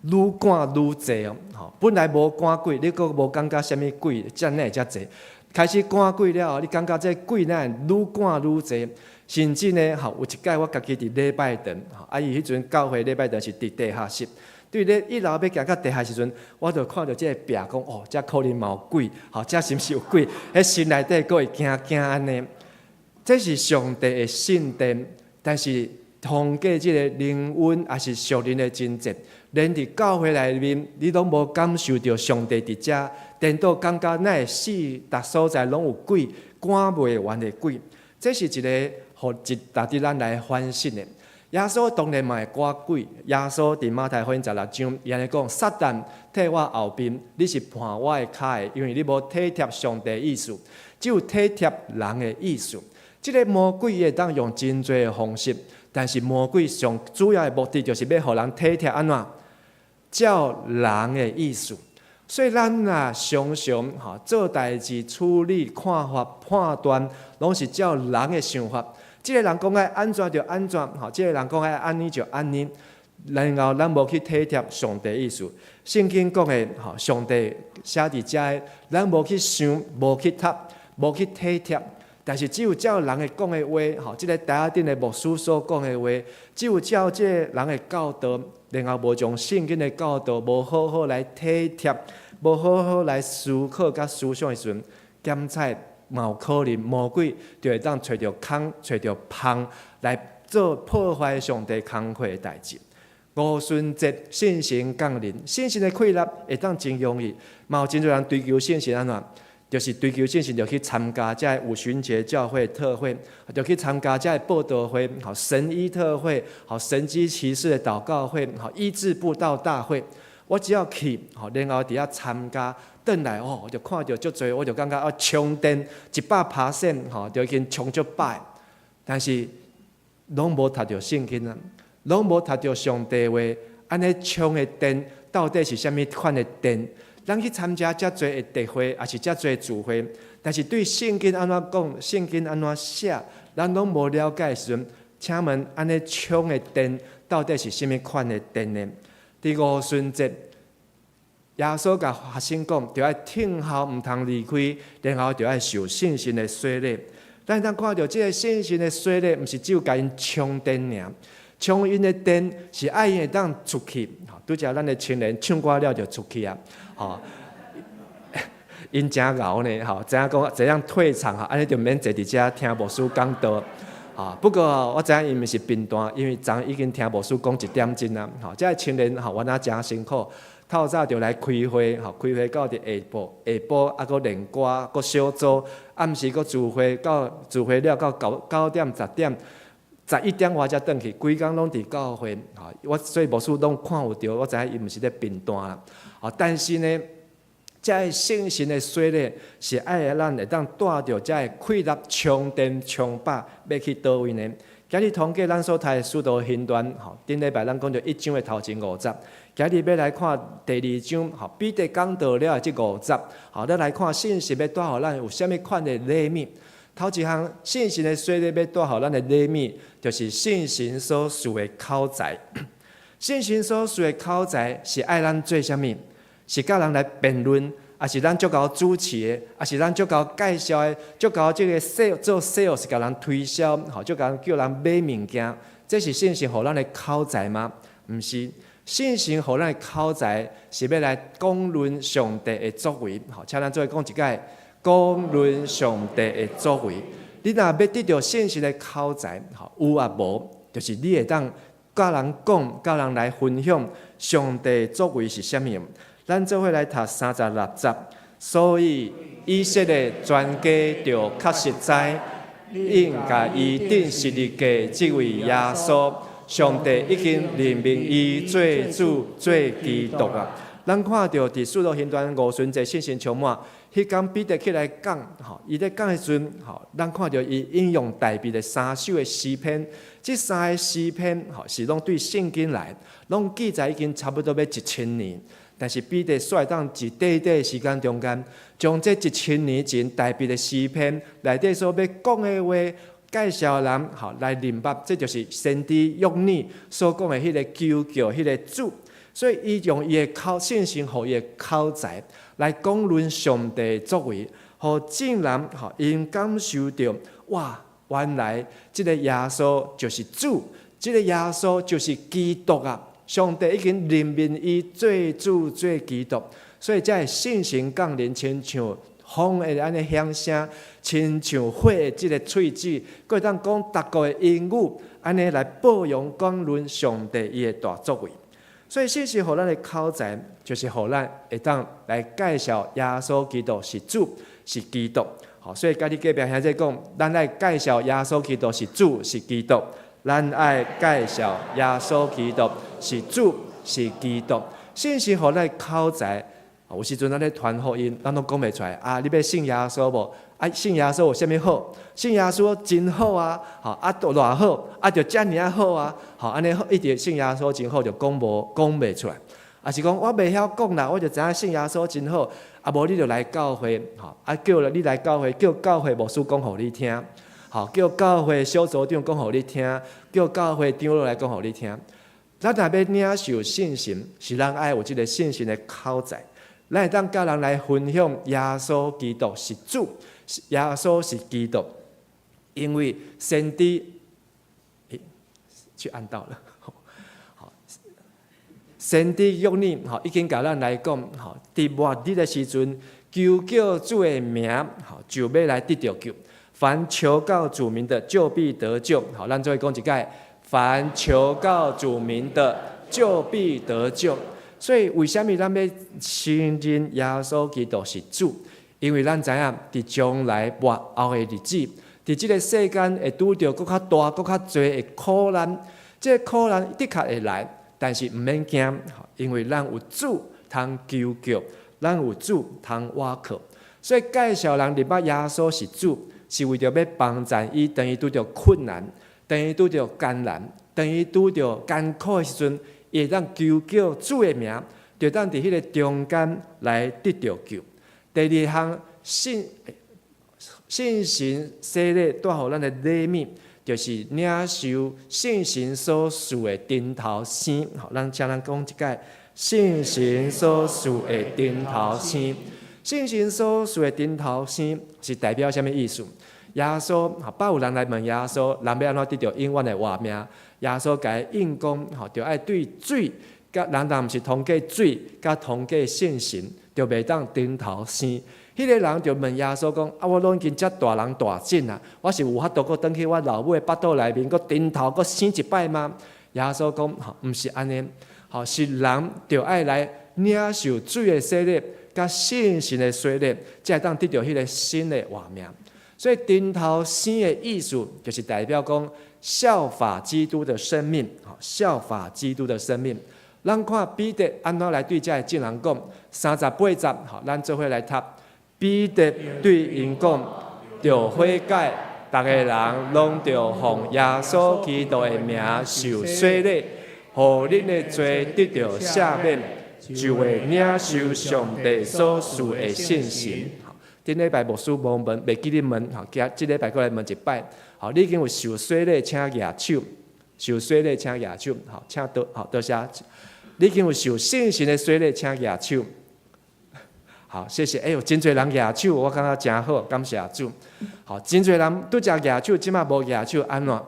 愈趕愈濟哦，吼，本來無趕鬼，你閣無感覺啥物鬼，遮爾會遮濟。開始趕鬼了後，你感覺這鬼哪會愈趕愈濟，甚至呢，吼，有一擺我家己佇禮拜堂，吼，啊，伊彼陣教會禮拜堂是佇地下室，對咧一樓欲行到地下時陣，我就看著這个壁講，哦，遮可能嘛有鬼，吼，遮是毋是有鬼？彼心內底閣會驚驚按呢。這是上帝的聖殿，但是通過這个靈恩，抑是屬靈的真正，連佇教會內面，你攏無感受著上帝佇遮，顛倒感覺哪會四逐所在攏有鬼，趕袂完的鬼。這是一個予值得咱來反省的。耶穌當然嘛會趕鬼。耶穌佇馬太福音16章，伊按呢講：撒旦退我後邊，你是絆我的跤的，因為你無體貼上帝意思，只有體貼人的意思。這个魔鬼會當用真濟的方式，但是魔鬼上主要的目的就是欲予人體貼按怎？照人的意思。所以咱若常常吼做代誌、處理、看法、判斷，攏是照人的想法。這个人講愛按怎就按怎，吼，這个人講愛按呢就按呢。然後咱無去體貼上帝意思。聖經講的吼，上帝寫佇遮的，咱無去想、無去讀、無去體貼。但是只有照人的講的話，吼，這个台仔頂的牧師所講的話，只有照這个人的教導，然後無將聖經的教導無好好來體貼，無好好來思考佮思想的時陣，檢採嘛有可能魔鬼就會當揣著空、揣著縫來做破壞上帝工課的代誌。五旬節聖神降臨，聖神的氣力會當真容易，嘛有真濟人追求聖神按怎？就是追求聖神，就去參加這个五旬節教會特會，就去參加這个佈道會，吼神醫特會，吼神蹟奇事的禱告會，吼醫治佈道大會。我只要去，吼然後佇遐參加，轉來哦，我就看著足濟，我就感覺啊，充電100%，吼就已經充足飽。但是攏無讀著聖經啊，攏無讀著上帝話，按呢充的電到底是啥物款的電？咱去參加遮濟的特會，抑是遮濟聚會，但是對聖經按怎講，聖經按怎寫，咱攏無了解的時陣，請問按呢充的電到底是啥物款的電呢？佇五旬節，耶穌共學生講，著愛等候，毋通離開，然後著愛受聖神的洗禮。咱當看著這个聖神的洗禮，毋是只有共𪜶充電爾，充𪜶的電是愛𪜶會當出去。拄才咱的青年唱歌了就出去啊，吼，𪜶誠𠢕呢，吼，知影講怎樣退場，吼，按呢就免坐佇遮聽牧師講道。啊，不過我知影𪜶毋是貧惰，因為昨已經聽牧師講一點鐘啊。吼，這个青年吼，原來誠辛苦，透早就來開會，吼，開會到佇下晡，下晡啊閣練歌，閣小組，暗時閣聚會，到聚會了到9點10點。11點外才轉去，規工攏佇教會，吼，我所以牧師攏看有著，我知影伊毋是咧貧惰啦，吼，但是呢，這个聖神的洗禮是愛咱會當帶著這个氣力充電充飽，欲去佗位呢？今日統計咱所讀的使徒行傳，吼，頂禮拜咱講著一章的頭前五節，今日欲來看第二章，吼，彼得講道了的這五節，吼，咱來看聖神欲帶予咱有啥物款的禮物。頭一項，聖神的洗禮欲帶予咱的禮物，就是聖神所賜的口才。聖神所賜的口才是愛咱做啥物？是佮人來辯論，抑是咱足𠢕主持的，抑是咱足𠢕介紹的，足𠢕這个 sales 做 sales 共人推銷，吼，足𠢕叫人買物件。這是聖神予咱的口才嗎？毋是，聖神予咱的口才是欲來講論上帝的作為。吼，請咱做伙講一擺。講論上帝的作為，你若欲得著聖神的口才，吼，有抑無，就是你會當佮人講，佮人來分享上帝作為是啥物。咱做伙來讀36節，所以以色列全家就確實知，應共伊釘十字架這位耶穌，上帝已經任命伊做主、做基督啊！咱看著佇使徒行傳五旬節聖神充滿，彼工彼得起來講，吼，伊咧講的時陣，吼，咱看著伊引用大衛的三首的詩篇，這三个詩篇，吼，是攏對聖經來，攏記載已經差不多欲1000年。但是彼得煞會當佇短短的時間中間，將這一千年前大衛的詩篇內底所欲講的話，介紹人吼來明白，這就是先知約珥所講的彼个求告、彼个主。所以，伊用伊的口，聖神予伊的口才來講論上帝作為，予眾人吼𪜶感受著哇，原來這个耶穌就是主，這个耶穌就是基督啊！上帝已經任命伊做主做基督，所以才會聖神降臨，親像風的按呢響聲，親像火的這个喙舌，閣會當講達國的言語，按呢來報揚講論上帝伊的大作為。所以聖神予咱的口才，就是予咱會當來介紹耶穌基督是主，是基督。好，所以佮你隔壁兄弟講，咱愛介紹耶穌基督是主，是基督。咱愛介紹耶穌基督是主，是基督。聖神予咱的口才，有時陣咱咧傳福音，咱攏講袂出來。啊，你欲信耶穌無？啊，信耶穌有啥物好？信耶穌真好啊！吼，啊，都偌好，啊，就遮爾仔好啊！吼，按呢一直信耶穌真好，就講無講袂出來。抑是講我袂曉講啦，我就知影信耶穌真好。啊，無你就來教會，吼，啊，叫你來教會，叫教會牧師講予你聽，吼，叫教會小組長講予你聽，叫教會長老來講予你聽。咱若欲領受聖神，是咱愛有這个聖神的口才，咱會當佮人來分享耶穌基督是主，耶穌是基督。因為先知，欸，去按到了。好，先知約珥，吼，已經共咱來講，吼，佇末日的時陣，求叫主的名，吼，就欲來得著救。凡求告主名的，就必得救。好，咱做伙講一擺，凡求告主名的，就必得救。所以，為啥物咱欲承認耶穌基督是主？因為咱知影，佇將來末後的日子，佇這個世間會拄著閣較大、閣較濟的苦難。這個苦難的確會來，但是毋免驚，因為咱有主通求告，咱有主通倚靠。所以介紹人認捌耶穌是主，是為著欲幫贊伊，當伊拄著困難，當伊拄著艱難，當伊拄著艱苦的時陣，伊會當求叫主的名，就當佇彼个中間來得著救。第二項聖神洗禮帶予咱的禮物，就是領受聖神所賜的重頭生。吼，咱請咱講一擺，聖神所賜的重頭生。聖神所賜的重頭生是代表啥物意思？耶穌，捌有人來問耶穌，人欲按怎得著永遠的活命？耶穌共伊應講，吼，著愛對水，佮人若毋是通過水，佮通過聖神，就袂當重頭生。彼个人就問耶穌講：啊，我攏已經遮大人大種啊，我是有法度閣轉去我老母的腹肚內面，閣重頭閣生一擺嗎？耶穌講：吼，毋是按呢，吼，是人著愛來領受水的洗禮，佮聖神的洗禮，才會當得著彼个新的活命。所以重頭生的意思，就是代表講效法基督的生命，吼，效法基督的生命。咱看彼得按怎來對遮的眾人講，38節，吼，咱做伙來讀。彼得對𪜶講：著悔改，逐个人攏著奉耶穌基督的名受洗禮，予恁的罪得著赦免，就會領受上帝所賜的聖神。頂禮拜牧師無問，袂記得問，吼，今這禮拜閣來問一擺。好，你已經有受洗禮，請舉手；受洗禮，請舉手。好，請多，好，多謝。你已經有受聖神的洗禮，請舉手。好，謝謝。哎喲，真濟人舉手，我感覺真好，感謝主。好，真濟人拄才舉手，這馬無舉手，按怎？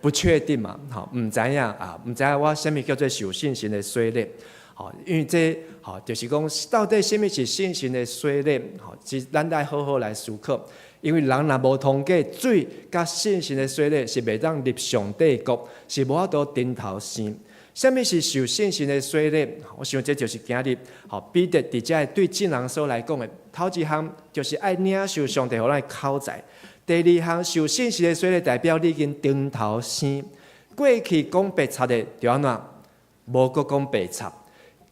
不確定嘛？吼，毋知影啊，毋知影我啥物叫做受聖神的洗禮。吼，因為這吼就是講，到底啥物是聖神的洗禮？吼，是咱愛好好來思考。因為人若無通過水佮聖神的洗禮，是袂當入上帝國，是無法度重頭生。啥物是受聖神的洗禮？我想這就是今日，吼彼得佇遮對眾人所來講的。頭一項就是愛領受上帝予咱的口才。第二項受聖神的洗禮，代表你已經重頭生。過去講白賊的，就按怎？無閣講白賊。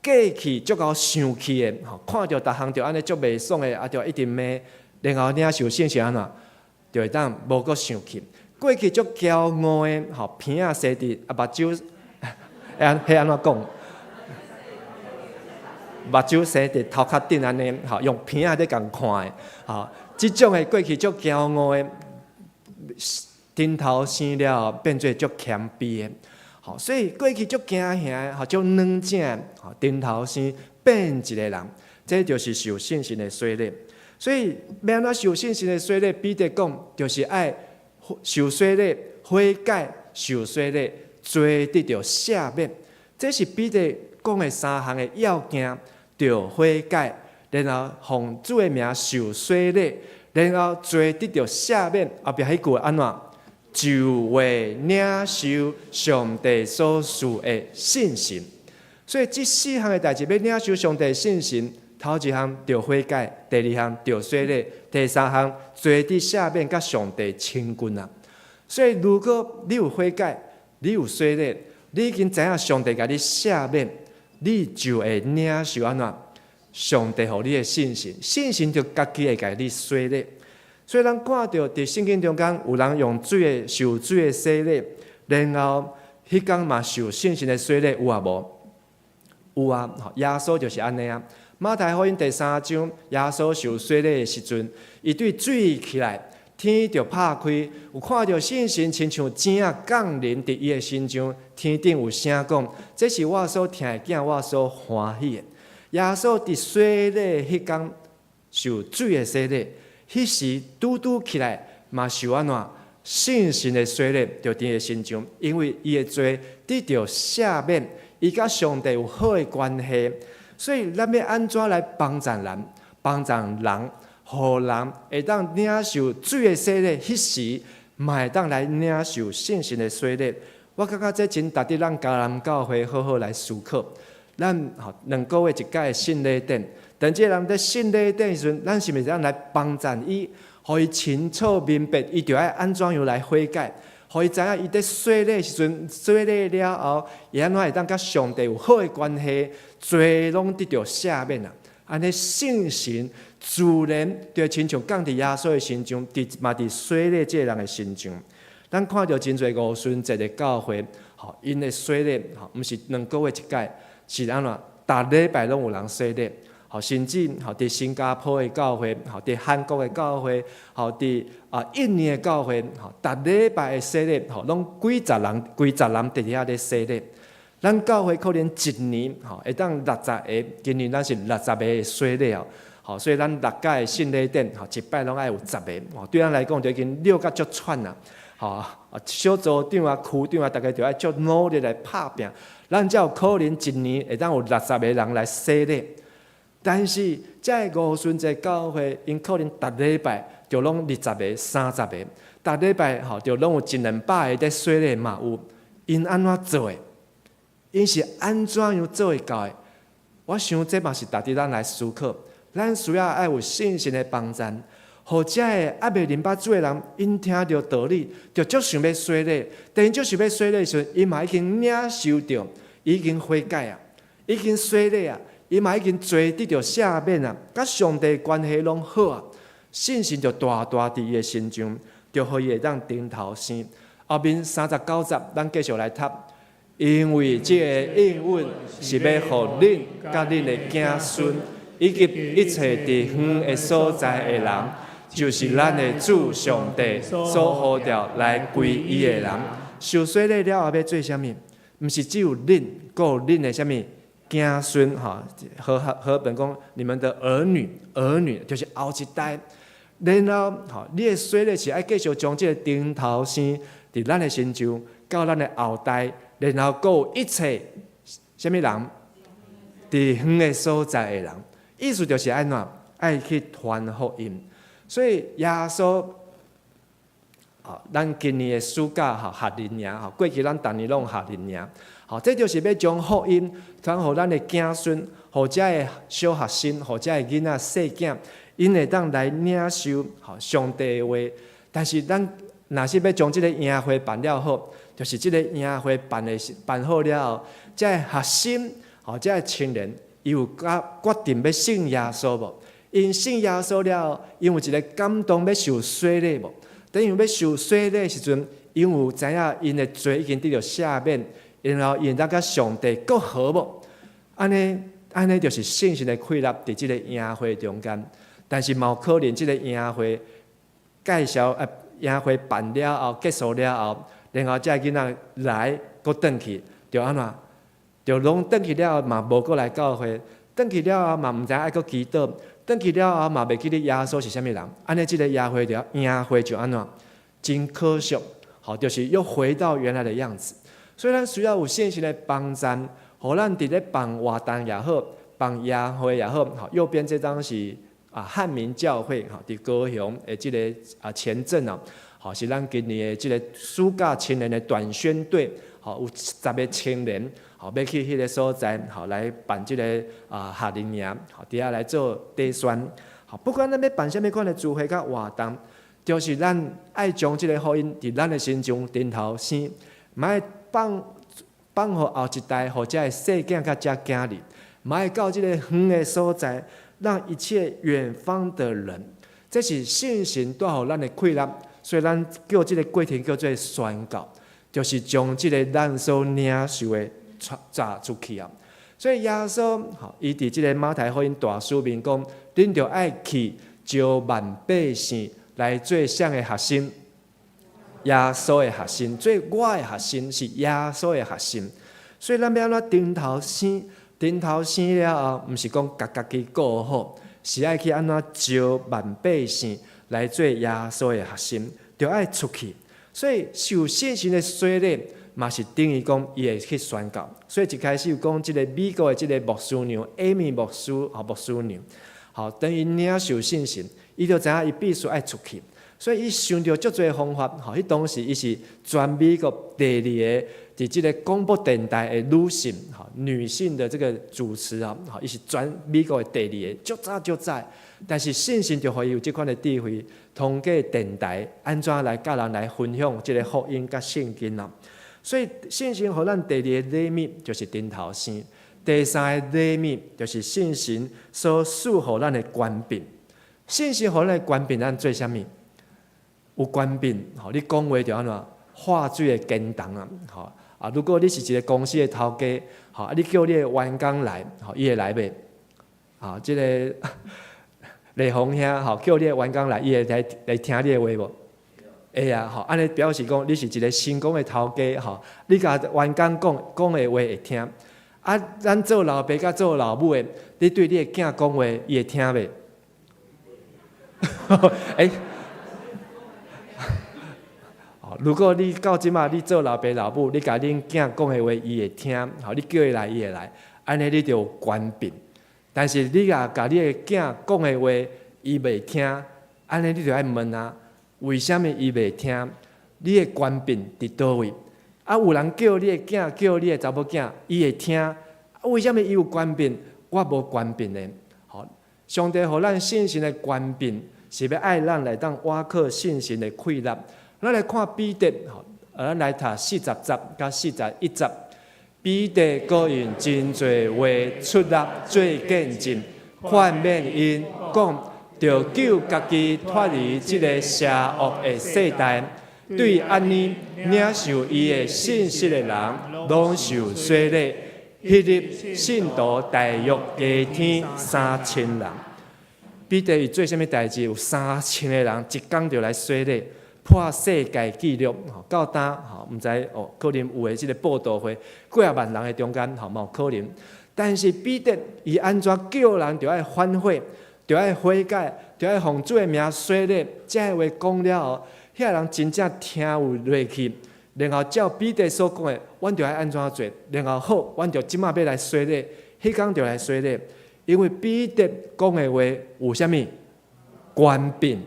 過去足𠢕生氣的，吼，看著逐項就按呢足袂爽的，啊，就一直罵。然後領受聖神按怎？就會當無閣生氣。過去足驕傲的，吼，鼻仔生佇啊，目睭。按彼按怎講？目睭生佇頭殼頂按呢，吼，用鼻仔咧共看的，吼，這種的過去足驕傲的，重頭生了後變做足謙卑的，吼，所以過去足驚嚇的，吼，足軟正的，吼，重頭生變一個人，這就是受聖神的洗禮。所以欲按怎受聖神的洗禮？彼得講，就是愛受洗禮、悔改、受洗禮。罪得著赦免，這是彼得講的三項的要件：著悔改，然後奉主的名受洗禮，然後罪得著赦免。後壁彼句按怎？就會領受上帝所賜的聖神。所以這四項的代誌，欲領受上帝聖神，頭一項著悔改，第二項著洗禮，第三項罪得赦免，佮上帝親近啊。所以如果你有悔改，你有洗禮，你已經知影上帝共你赦免，你就會領受按怎？上帝予你的聖神，聖神就家己會共你洗禮。所以咱看著佇聖經中間有人用水的受水的洗禮，然後彼工嘛受聖神的洗禮，有啊無？有啊，耶穌就是按呢啊。馬太福音第三章，耶穌受洗禮的時陣，伊對水起來，天就拍開，有看著聖神親像鳥仔降臨佇伊的身上，天頂有聲講：這是我所疼的囝，我所歡喜的。耶穌佇洗禮彼工受水的洗禮，彼時拄拄起來嘛受按怎聖神的洗禮，就佇伊的身上，因為伊的罪得著赦免，伊佮上帝有好的關係，所以咱欲按怎來幫助人，幫助人，予人會當領受水的洗禮，彼時嘛會當來領受聖神的洗禮。我感覺這真值得咱迦南教會好好來思考。咱吼2個月一擺的聖禮典，當這個人佇聖禮典的時陣，咱是毋是當來幫助伊，予伊清楚明白，伊著愛按怎樣來悔改，予伊知影伊佇洗禮的時陣，洗禮了後，伊按怎會當佮上帝有好的關係，罪攏得著赦免啊！按呢聖神自然就親像降佇耶穌的身上，佇嘛佇洗禮這個人的身上。咱看著真濟五旬節的教會，吼，𪜶的洗禮，吼，毋是2個月一擺，是按怎？逐禮拜攏有人洗禮，吼，甚至吼佇新加坡的教會，吼佇韓國的教會，吼佇印尼的教會，吼，逐禮拜的洗禮，吼，攏幾十人、幾十人佇遐咧洗禮。咱教會可能一年吼會當六十个，今年咱是六十个洗禮哦，吼，所以咱六擺的聖禮典，吼，一擺攏愛有十个，吼，對咱來講就已經累甲足喘啦，吼，小組長啊、區長啊，逐家就愛足努力來拍拚，咱才有可能一年會當有六十個人來洗禮。但是，這個五旬節教會，𪜶可能逐禮拜就攏20個、30個，逐禮拜吼就攏有一兩百个佇洗禮嘛有，𪜶按怎做的？𪜶是按怎樣做會到的？我想這嘛是值得咱來思考。咱需要愛有信心的幫贊，予遮个猶未認捌主的人，𪜶聽著道理，就足想欲洗禮。當𪜶足想欲洗禮的時陣，𪜶嘛已經領受著，已經悔改啊，已經洗禮啊，伊嘛已經罪得著赦免啊，佮上帝關係攏好啊，信心就大大佇伊的身上，就予伊會當重頭生。後面39節，咱繼續來讀。因為這個應允是欲予恁佮恁的子孫，以及一切佇遠的所在的人，就是咱的主上帝所呼召來歸伊的人。受洗禮了後欲做啥物？毋是只有恁，閣有恁的啥物子孫？吼，和合本講，你們的兒女，兒女就是後一代。然後，吼，你的洗禮是愛繼續將這個燈頭生佇咱的身上，到咱的後代。然後，閣有一切啥物人，佇遠的所在的人，意思就是按怎愛去傳福音。所以耶穌，吼，咱今年的暑假吼夏令營吼，過去咱逐年攏有夏令營，吼，這就是欲將福音傳予咱的子孫，予遮的小學生，予遮的囡仔細囝，𪜶會當來領受吼上帝的話。但是咱若是欲將這个營會辦了好，就是這个營會辦的辦好了後，遮个學生吼，遮个青年，伊有決決定欲信耶穌無？𪜶信耶穌了後，𪜶有一个感動欲受洗禮無？等𪜶欲受洗禮的時陣，𪜶有知影𪜶的罪已經得著赦免，然後𪜶會當佮上帝閣和無？按呢按呢就是聖神的氣力佇這个營會中間，但是嘛有可能這个營會介紹啊，營會辦了後結束了後，然後遮个囡仔來閣轉去，就按怎？就攏轉去了後嘛無閣來教會，轉去了後嘛毋知影愛閣祈禱，轉去了後嘛袂記得耶穌是啥物人。按呢這个營會就營會就按怎？真可惜，吼，就是又回到原來的樣子。所以咱需要有信心的幫贊，予咱佇咧辦活動也好，辦營會也好，吼，右邊這張是啊漢民教會吼，佇高雄的這个啊前鎮哦，吼是咱今年的這个暑假青年的短宣隊，吼有10個青年，吼欲去彼个所在，吼來辦這个啊夏令營，吼佇遐來做短宣，吼不管咱欲辦啥物款的聚會佮活動，就是咱愛將這个福音佇咱的身上重頭生，嘛愛放放予後一代，予遮的細囝佮遮囝兒，嘛愛到這个遠的所在，讓一切遠方的人，這是聖神帶予咱的氣力，所以咱叫這个過程叫做宣告，就是將這个咱所領受的傳傳出去啊。所以耶穌吼，伊佇這个馬太福音大使命講，恁著愛去招萬百姓來做啥的學生？耶穌的學生，做我的學生是耶穌的學生。所以咱欲按怎重頭生？重頭生了後，毋是講共家己顧好，是愛去按怎招萬百姓來做耶穌的學生，著愛出去。所以受聖神的洗禮，嘛是等於講伊會去宣教。所以一開始有講這个美國的這个牧師娘，艾米牧師，吼牧師娘，吼當伊領受聖神，伊就知影伊必須愛出去。所以伊想著足濟方法，吼，彼當時伊是全美國第二个佇這个廣播電台的女性，吼女性的這个主持啊，吼伊是全美國的第二个，足早足早。但是聖神就予伊有這款的智慧，通過電台按怎來佮人來分享這个福音佮聖經啊。所以聖神予咱第二个禮物就是頂頭生，第三个禮物就是聖神所賜予咱的權柄。聖神予咱的權柄，咱做啥物？有權柄，吼！你講話就按怎化水會堅凍啊！吼啊！如果你是一个公司的頭家，吼啊！你叫你的員工來，吼伊會來袂？啊，這个麗紅兄，吼叫你的員工來，伊會來來聽你的話無？會啊，吼！按呢表示講你是一个成功的頭家，吼！你共員工講講的話會聽。啊，咱做老爸佮做老母的，你對你的囝講話，伊會聽袂？欸如果你到這馬你做老爸老母，你共恁囝講的話，伊會聽，吼，你叫伊來，伊會來，按呢你就有權柄。但是你若共你的囝講的話，伊袂聽，按呢你就愛問啊，為啥物伊袂聽？你的權柄佇佗位？啊，有人叫你的囝，叫你的查某囝，伊會聽，啊，為啥物伊有權柄，我無權柄呢？吼，上帝予咱聖神的權柄，是欲愛咱來當倚靠聖神的氣力。咱來看彼得，吼，咱來讀40節佮41節。彼得閣用真濟話出力做見證，勸勉𪜶講，著救家己脫離這个邪惡的世代。對按呢領受伊的信息的人，攏受洗禮。彼日信徒大約加添3000人。彼得伊做啥物代誌？有3000个人一工就來洗禮。破世界紀錄，吼到今吼，毋知哦，可能有的這个佈道會幾仔萬人的中間，吼嘛有可能。但是彼得伊按怎叫人著愛反悔，著愛悔改，著愛奉主的名洗禮，這个話講了後，遐人真正聽有落去，然後照彼得所講的，阮著愛按怎做，然後好，阮就這馬欲來洗禮，彼工就來洗禮，因為彼得講的話有啥物權柄。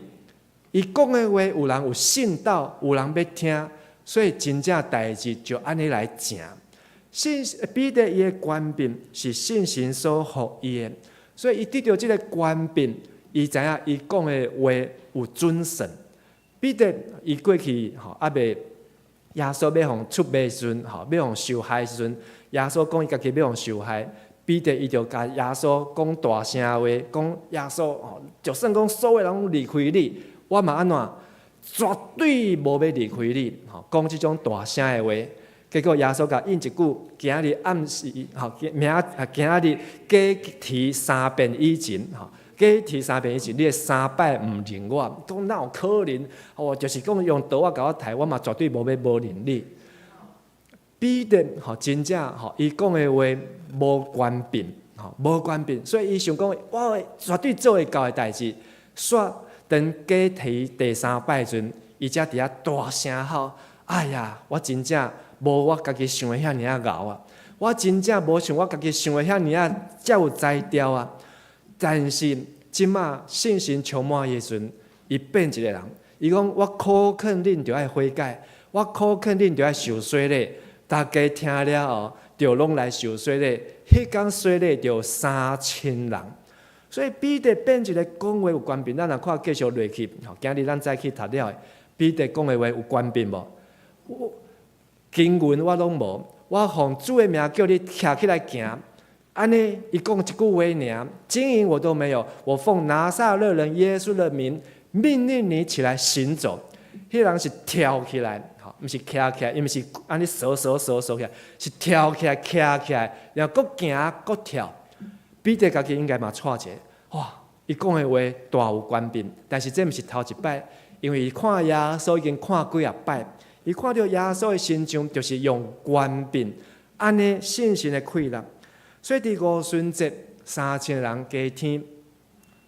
伊講的話有人有信到，有人欲聽，所以真正代誌就按呢來成。信彼得伊的權柄是聖神所予伊的，所以伊得著這个權柄，伊知影伊講的話有準繩。彼得伊過去吼，猶未耶穌欲予出賣時陣，吼欲予受害時陣，耶穌講伊家己欲予受害，彼得伊就共耶穌講大聲話，講耶穌吼，就算講所有人攏離開你，我嘛按怎，絕對無欲離開你，吼，講這種大聲的話，結果耶穌共應一句：今日暗時，吼，明啊，今日雞啼三遍以前，吼，雞啼三遍以前，你會三擺毋認我，講哪有可能？哦，就是講用刀仔共我刣，我嘛絕對無欲無認你。彼得吼，真正吼，伊講的話無權柄，吼，無權柄，所以伊想講，我絕對做會到的代誌，煞當雞啼第三擺陣，伊才佇遐大聲吼：哎呀，我真正無我家己想的遐爾仔𠢕啊！我真正無像我家己想的遐爾仔遮有才調啊！但是這馬聖神充滿伊的時陣，伊變一个人。伊講：我苦勸恁著愛悔改，我苦勸恁著愛受洗禮。大家聽了後，就攏來受洗禮。彼工洗禮就3000人。所以彼得變一个講話有權柄，咱若看繼續落去，吼，今日咱早起讀了的，彼得講的話有權柄無？經文我攏無，我奉主的名叫你徛起來行。按呢，伊講一句話爾，金銀我都沒有，我奉拿撒勒人耶穌的名命令你起來行走。彼人是跳起來，吼，毋是徛起來，伊毋是按呢踅踅踅踅起來，是跳起來徛起來，然後閣行閣跳。彼得家己應該嘛掣一下，哇！伊講的話大有權柄，但是這毋是頭一擺，因為伊看耶穌已經看幾仔擺，伊看著耶穌的身上就是用權柄，按呢聖神的氣力。所以佇五旬節3000人加添，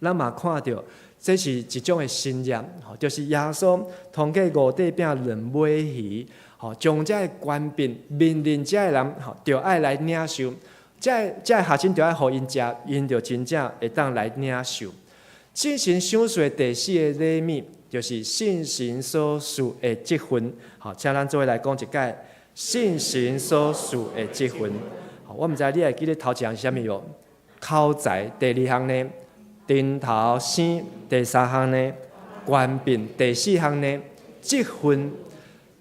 咱嘛看著這是一種的神跡，吼，就是耶穌通過五塊餅兩尾魚，吼，將這个權柄命令這个人，吼，著愛來領受，這个學生著愛予𪜶食，𪜶就真正會當來領受。聖神賞賜的第四个禮物，就是聖神所賜的職分。好，請咱做伙來講一擺，聖神所賜的職分。好，我毋知你會記得頭一項是啥物無？口才，第二項呢？頂頭生，第三項呢？權柄，第四項呢？職分。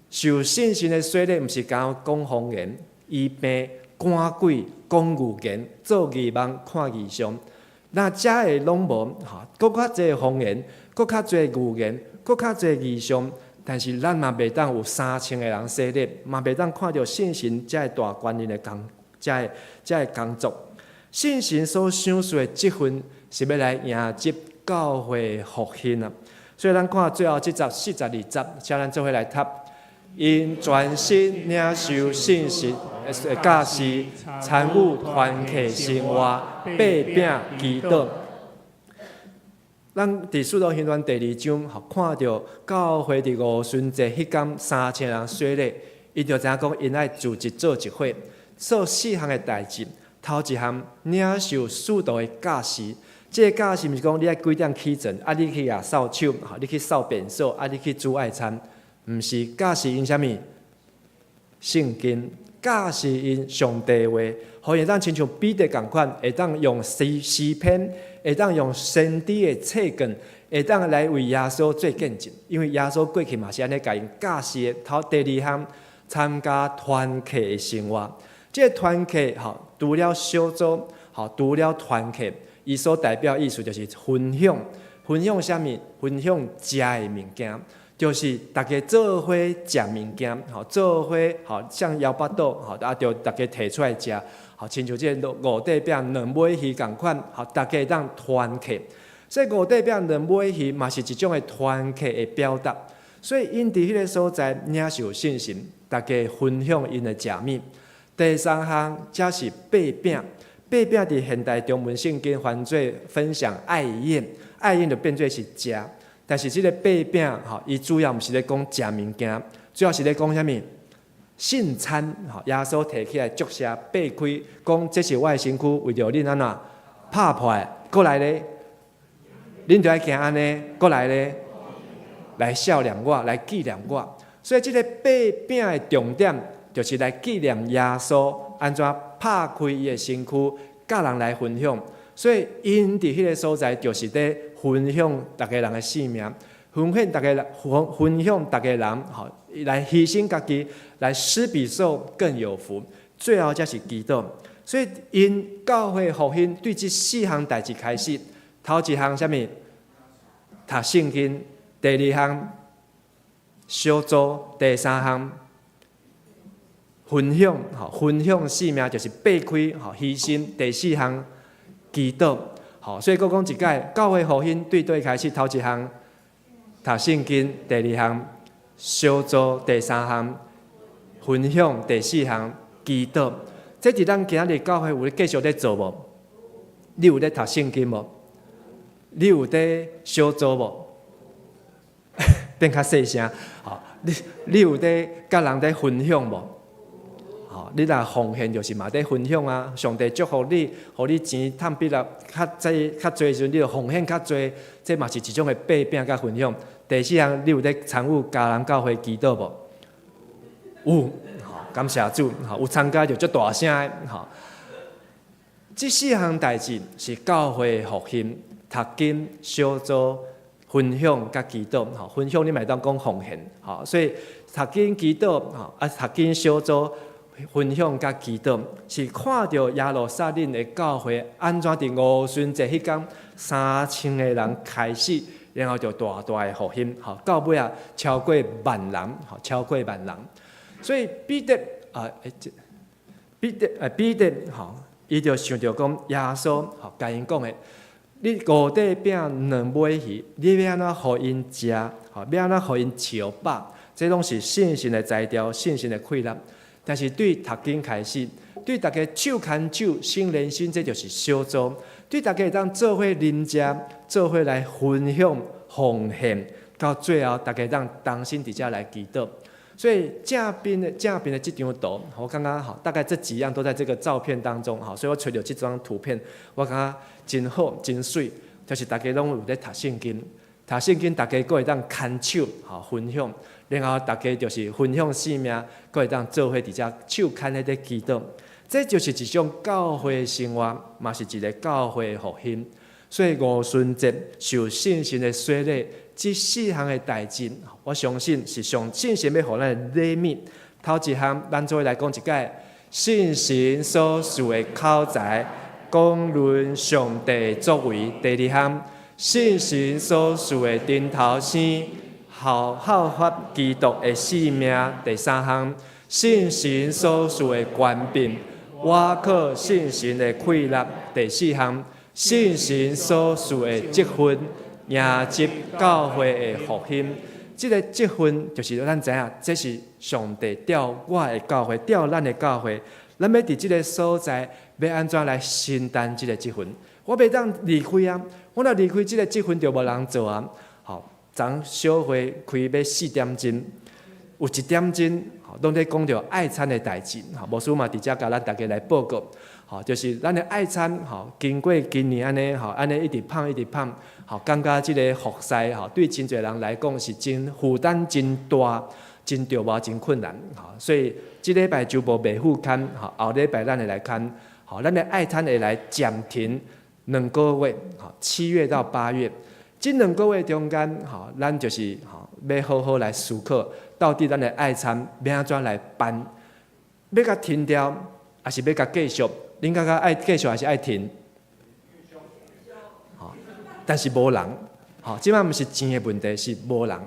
受聖神的洗禮，毋是干講方言、醫病、趕鬼、講預言、做異夢、看異象。若這个攏無，吼，閣較濟方言，閣較濟預言，閣較濟異象，但是咱嘛袂當有3000個人洗禮，嘛袂當看著聖神這个大權能的工，這个工作。聖神所賞賜的職分，是欲來迎接教會復興啊！所以咱看最後這節42節，請咱做伙來讀。𪜶全心領受聖神的教示，參與團契生活，擘餅祈禱。咱佇使徒行傳第二章，看著教會佇五旬節彼工3000人洗禮，𪜶就知影講，𪜶愛組織做一伙，做四項的代誌。頭一項領受使徒的教示，這个教示毋是講你愛幾點起床，啊你去舉掃手，吼你去掃便所，啊你去煮愛餐，毋是，教示𪜶啥物？聖經，教示𪜶上帝話，予𪜶會當親像彼得仝款，會當用詩篇，會當用先知的冊卷，會當來為耶穌做見證。因為耶穌過去嘛是按呢共𪜶教示的。頭第二項，參加團契的生活，這个團契吼，除了小組，吼，除了團契，伊所代表意思就是分享，分享啥物？分享食的物件，就是逐家做伙食物件，吼，做伙吼，像枵腹肚，吼，啊，就逐家提出來食，吼，親像這个五塊餅兩尾魚仝款，吼，逐家會當團契。所以五塊餅兩尾魚嘛是一種的團契的表達。所以𪜶佇彼个所在領受聖神，逐家分享𪜶的食物。第三項才是擘餅，擘餅佇現代中文聖經翻做分享愛宴，愛宴就變做是食，但是這个擘餅吼，伊主要毋是咧講食物件，主要是咧講啥物？聖餐吼，耶穌提起來祝謝，擘開，講這是我的身軀，為著恁按怎拍破的，閣來咧，恁著愛行按呢，閣來咧，來數念我，來紀念我。所以這个擘餅的重點，就是來紀念耶穌按怎拍開伊的身軀，佮人來分享。所以𪜶佇彼个所在，就是佇分享逐家人的性命，分享逐家人，吼，來犧牲家己，來施比受更有福。最後才是祈禱。所以𪜶教會復興對這四項代誌開始，頭一項啥物？讀聖經，第二項小組，第三項分享，吼，分享性命就是擘開，吼，犧牲。第四項祈禱，吼，所以閣講一擺，教會復興對佗開始，頭一項讀聖經，第二項小組，第三項分享，第四項祈禱。這佇咱今仔日教會有咧繼續咧做無？你有咧讀聖經無？你有佇小組無？變較細聲，吼！你有佇佮人佇分享無？吼！你若奉獻就是嘛佇分享啊！上帝祝福你，予你錢趁比較較濟較濟時陣，你就奉獻較濟，這嘛是一種的擘餅佮分享。第四項，你有佇參與家人教會祈禱無？有，吼！感謝主，吼！有參加就足大聲的，吼！這四項代誌是教會復興、讀經、小組、分享佮祈禱，吼！分享你嘛會當講奉獻，吼！所以讀經、祈禱，吼！啊，讀經、小組、分享佮祈禱，是看著耶路撒冷的教會按怎佇五旬節彼工3000個人開始，然後就大大的復興，吼！到尾仔超過萬人，吼！超過萬人。所以彼得啊，彼得吼，伊就想著講耶穌吼，共𪜶講的，你五塊餅兩尾魚，你欲按怎予𪜶食？吼，欲按怎予𪜶飽？這攏是聖神的才調，聖神的氣力。但是對讀經開始，對大家手牽手、心連心，這就是小組。對大家會當做伙啉食，做伙來分享奉獻，到最後大家當同心佇遮來祈禱。所以正邊的這張圖，我感覺吼，大概這幾樣都在這個照片當中，吼，所以我揣著這張圖片，我感覺真好真媠，就是大家攏有咧讀聖經，讀聖經大家閣會當牽手，吼分享，然後大家就是分享生命，閣會當做伙佇遮手牽彼咧祈禱，這就是一種教會生活，嘛是一個教會復興。所以五旬節受聖神的洗禮，這四項的代誌，我相信是上聖神欲予咱的禮物。頭一項，咱做伙來講一擺，聖神所賜的口才，講論上帝作為。第二項，聖神所賜的頂頭生，效法基督的性命。第三項，聖神所賜的權柄，倚靠聖神的氣力。第四項，聖神所賜的職分，迎接教會的復興。這個職分就是咱知影，這是上帝調我的教會，調咱的教會。咱欲佇這個所在，欲按怎來承擔這個職分？我袂當離開啊！我若離開這個職分，就無人做啊！好，昨小會開欲4點鐘，有1點鐘，攏咧講著愛餐的代誌。吼，牧師嘛佇遮共咱大家來報告。吼，就是咱的愛餐，吼，經過今年按呢，吼，按呢一直放一直放，吼，感覺這個服侍，吼，對真濟人來講是真負擔真大，真著無真困難，吼，所以這禮拜週報袂赴刊，吼，後禮拜咱會來刊，吼，咱的愛餐會來暫停2個月，吼，7月到8月，這兩個月中間，吼，咱就是吼，欲好好來思考，到底咱的愛餐欲按怎來辦，欲共停掉，抑是欲共繼續？恁感覺愛繼續還是愛停？吼，但是無人，吼，這擺毋是錢的問題，是無人，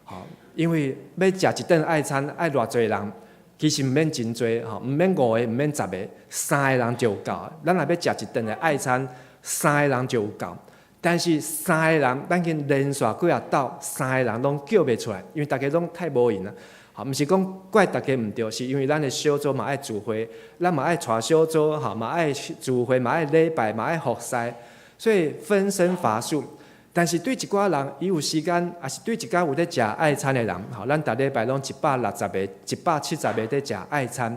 吼，因為欲食一頓愛餐愛偌濟人，其實毋免真濟，吼，毋免五個，毋免十個，三個人就有夠。咱若欲食一頓的愛餐，三個人就有夠。但是三個人，咱去連續幾仔鬥，三個人攏叫袂出來，因為大家攏太無閒啦。吼，毋是講怪大家毋對，是因為咱的小組嘛愛聚會，咱嘛愛帶小組，吼嘛愛聚會，嘛愛禮拜，嘛愛服侍，所以分身乏術。但是對一寡人，伊有時間，抑是對一寡有咧食愛餐的人，吼，咱逐禮拜攏160個、170個佇食愛餐，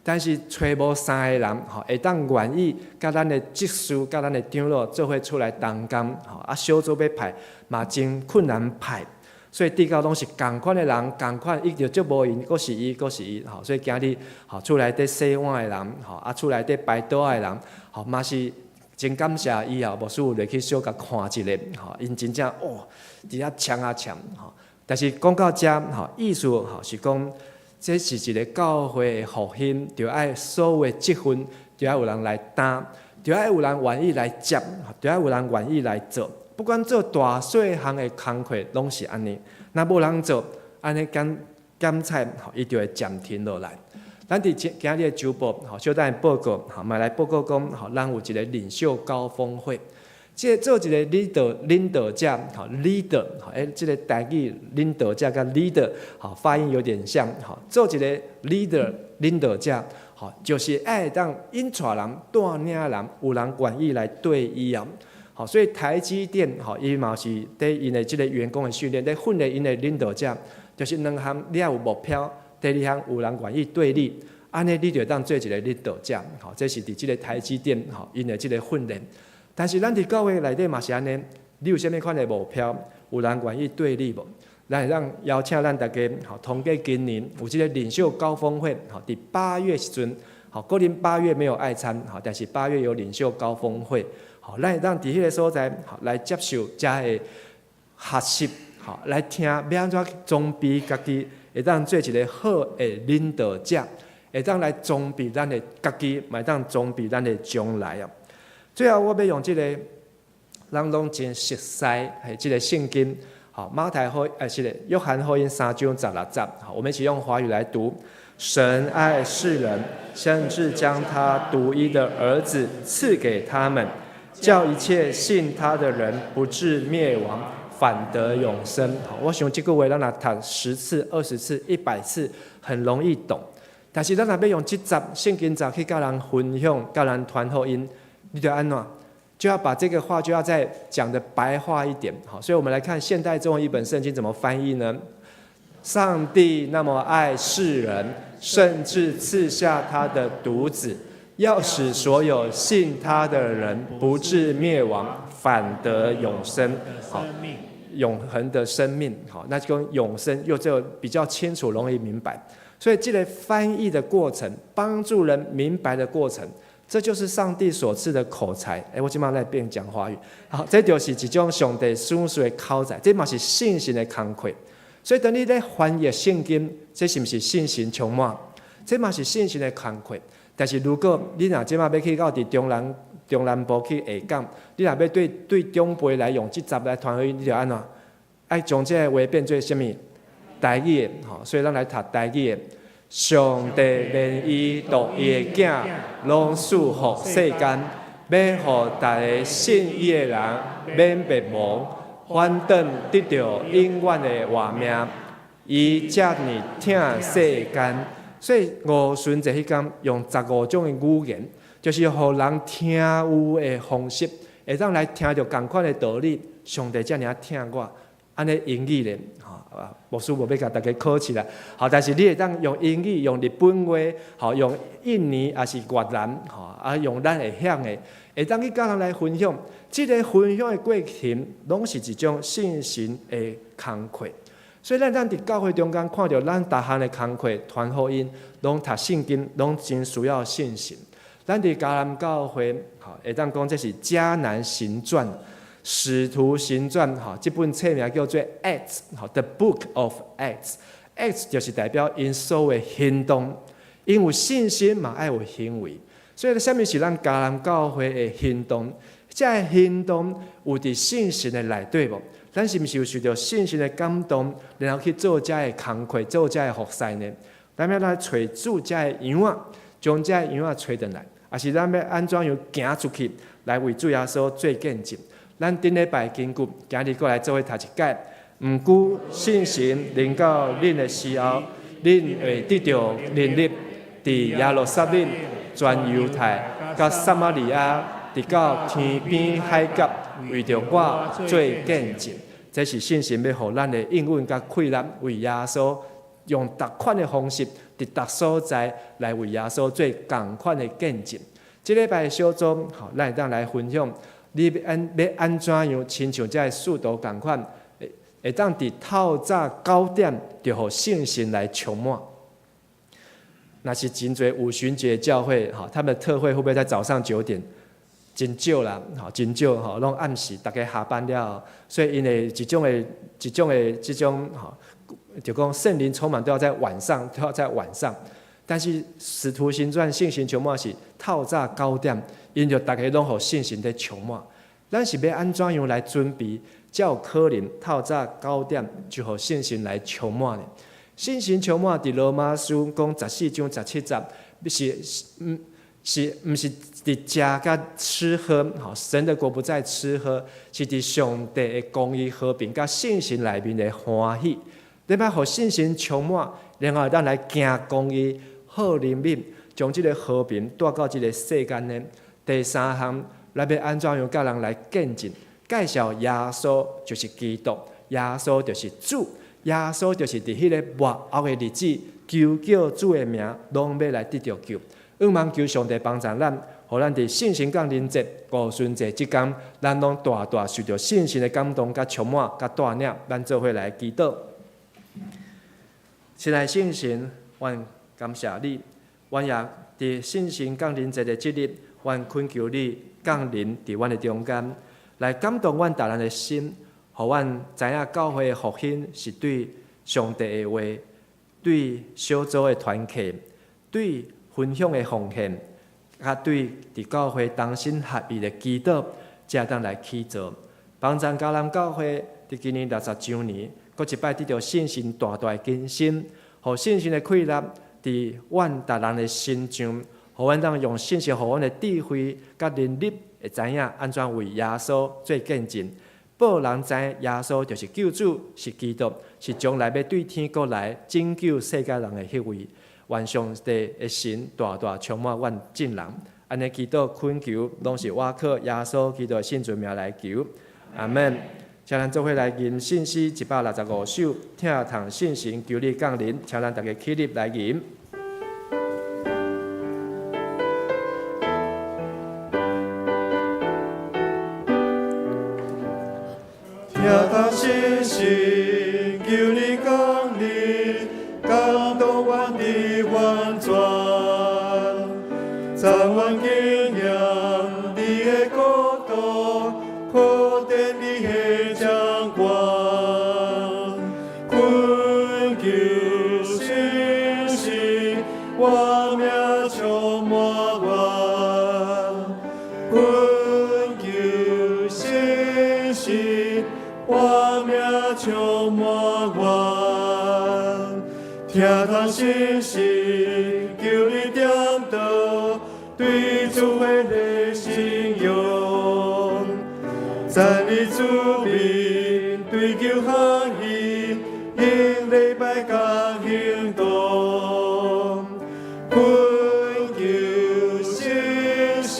但是揣無三個人，吼，會當願意佮咱的執事、佮咱的長老做伙出來同工，吼，啊小組欲派嘛真困難派。所以拄到攏是仝款的人，仝款伊就足無閒，閣是伊，閣是伊，吼，所以今日吼厝內底洗碗的人，吼啊厝內底排桌仔的人，吼嘛是真感謝以後牧師有落去小共看一下，吼，𪜶真正哦，佇遐搶啊搶，吼。但是講到遮，吼，意思吼是講，這是一個教會的復興，著愛所有職分，著愛有人來擔，著愛有人願意來接，著愛有人願意來做。不管做大細項的工課，攏是按呢。若無人做，按呢減減菜，吼，伊就會暫停落來。咱佇今今日的週報，吼，小等下報告，吼，嘛來報告講，吼，咱有一個領袖高峰會。這個做一個 leader 領導者，吼，leader，吼，欸，這個台語領導者佮 leader，吼，發音有點像，吼，做一個 leader 領導者，吼，就是愛當引帶人、帶領人，有人願意來綴伊啊。吼，所以台積電，吼，伊嘛是佇𪜶的這個員工的訓練，咧訓練𪜶的領導者，就是兩項你愛有目標，第二項有人願意綴你，按呢你就會當做一個領導者，吼，這是佇這個台積電，吼，𪜶的這個訓練。但是咱佇教會內底嘛是按呢，你有啥物款的目標，有人願意綴你無？咱會當邀請咱大家，吼，通過今年有這個領袖高峰會，吼，佇八月時陣，吼，可能八月沒有愛餐，吼，但是八月有領袖高峰會。吼，咱會當佇彼個所在，吼，來接受遮的學習，吼，來聽欲按怎裝備家己，會當做一個好的領導者，會當來裝備咱的家己，嘛會當裝備咱的將來啊。最後，我欲用這個，咱攏真熟悉的這個聖經，吼，馬太福，是的，約翰福音3章16節，好，我們一起用華語來讀。神愛世人，甚至將他獨一的兒子賜給他們，叫一切信他的人不至滅亡，反得永生。好，我想這句話咱若讀10次、20次、100次，很容易懂。但是咱若欲用這節聖經節去佮人分享、佮人傳福音，你著按怎？就要把這個話就要再講得白話一點。好，所以我們來看現代中文譯本聖經怎麼翻譯呢？上帝那麼愛世人，甚至賜下他的獨子，要使所有信他的人不至滅亡，反得永生。好，永恆的生命。好，那就跟永生又就比較清楚，容易明白。所以這個翻譯的過程，幫助人明白的過程，這就是上帝所賜的口才。欸，我這擺來變講華語。好，這就是一種上帝所賜的口才，這嘛是聖神的工課。所以當你咧翻譯聖經，這是毋是聖神充滿？這嘛是聖神的工課。但是如果你若這擺欲去到佇中南部去下講，你若欲對長輩來用這節來傳福音，你著按怎？愛將這個話變做啥物？台語的，吼，所以咱來讀台語的。上帝連伊獨一的囝，攏賜予世間，欲予逐个信伊的人免滅亡，反轉得著永遠的活命。伊遮爾疼世間，所以五旬節彼工用15種的語言，就是予人聽有的方式，會當來聽著仝款的道理。上帝遮爾疼我，按呢英語咧，吼，牧師無欲共大家考試啦。好，但是你會當用英語、用日本話，吼，用印尼抑是越南，吼，啊，用咱會曉的，會當去佮人來分享。這個分享的過程，攏是一種聖神的工課。所以咱佇教會中間看著咱逐項的工課、傳福音，攏讀聖經，攏真需要聖神。咱佇迦南教會，吼，會當講這是迦南行傳、使徒行傳，吼，這本冊名叫做 Acts，吼，The Book of Acts。Acts 就是代表𪜶所有的行動，𪜶有信心嘛，愛有行為。所以，啥物是咱迦南教會的行動？這个行動有佇聖神的內底無？咱是毋是有受著聖神的感動，然後去做這个工課，做這个服侍呢？咱欲來揣主遮的羊仔，將這个羊仔揣轉來，抑是咱欲按怎樣行出去，來為主耶穌做見證？咱頂禮拜經句，今日閣來做伙讀一擺。毋過聖神臨到恁的時候，恁會得著能力，佇耶路撒冷、全猶太、佮撒瑪利亞，直到天邊海角，為著我做見證。這是聖神欲予咱的應允佮氣力，為耶穌用逐款的方式，佇逐所在來為耶穌做仝款的見證。這禮拜的小組，吼，咱會當來分享，你欲按怎樣，親像這个使徒仝款，會當佇透早9點就予聖神來充滿。若是真濟五旬節教會，吼，他們的特會會不會在早上九點？真少啦，吼，真少吼，攏暗時，逐家下班了，所以𪜶的一種的這種吼，就講聖靈充滿都要在晚上，都要在晚上。但是使徒行傳聖神充滿是透早九點，𪜶就逐家攏予聖神佇充滿。咱是欲按怎樣來準備，才有可能透早九點就予聖神來充滿呢？聖神充滿佇羅馬書講14章17節，是毋是佇食佮吃喝？吼，神的國不在吃喝，是佇上帝的公義、和平佮聖神內面的歡喜。你欲予聖神充滿，然後咱來行公義、好憐憫，將這個和平帶到這個世間呢？第三項，咱欲按怎樣佮人來見證、介紹耶穌就是基督，耶穌就是主，耶穌就是佇彼個末後的日子，求叫主的名，攏欲來得著救。向望求上帝幫助咱，予咱佇聖神降臨節、五旬節這工，咱攏大大受著聖神的感動、佮充滿、佮帶領，咱做伙來祈禱。親愛聖神，阮感謝你，阮也佇聖神降臨節的這日，阮懇求你降臨佇阮的中間，來感動阮逐人的心，予阮知影教會的復興是對上帝的話，對小組的團契，對分享的奉獻，佮對佇教會同心合意的祈禱，才會當來起做。幫助迦南教會佇今年60週年，閣一擺得著聖神大大的更新，予聖神的氣力佇阮逐人的身上，予阮當用聖神予阮的智慧佮能力，會知影按怎為耶穌做見證，予人知耶穌就是救主，是基督，是將來欲對天國來拯救世界人的彼位。願上帝的神大大充滿阮眾人。按呢祈禱懇求，攏是我靠耶穌基督的聖尊名來求。阿門。請咱做伙來吟聖詩165首，疼痛聖神求你降臨，請咱逐家起立來吟。疼痛聖神，求你降臨，感動阮的完全，讚阮經驗你的國度，擴展你的掌權，懇求聖神，活命充滿阮，懇求聖神，活命充滿阮，疼痛聖神，求你點燈，對主會的信仰，讚美主名，追求合一，用禮拜佮行動，懇求聖神，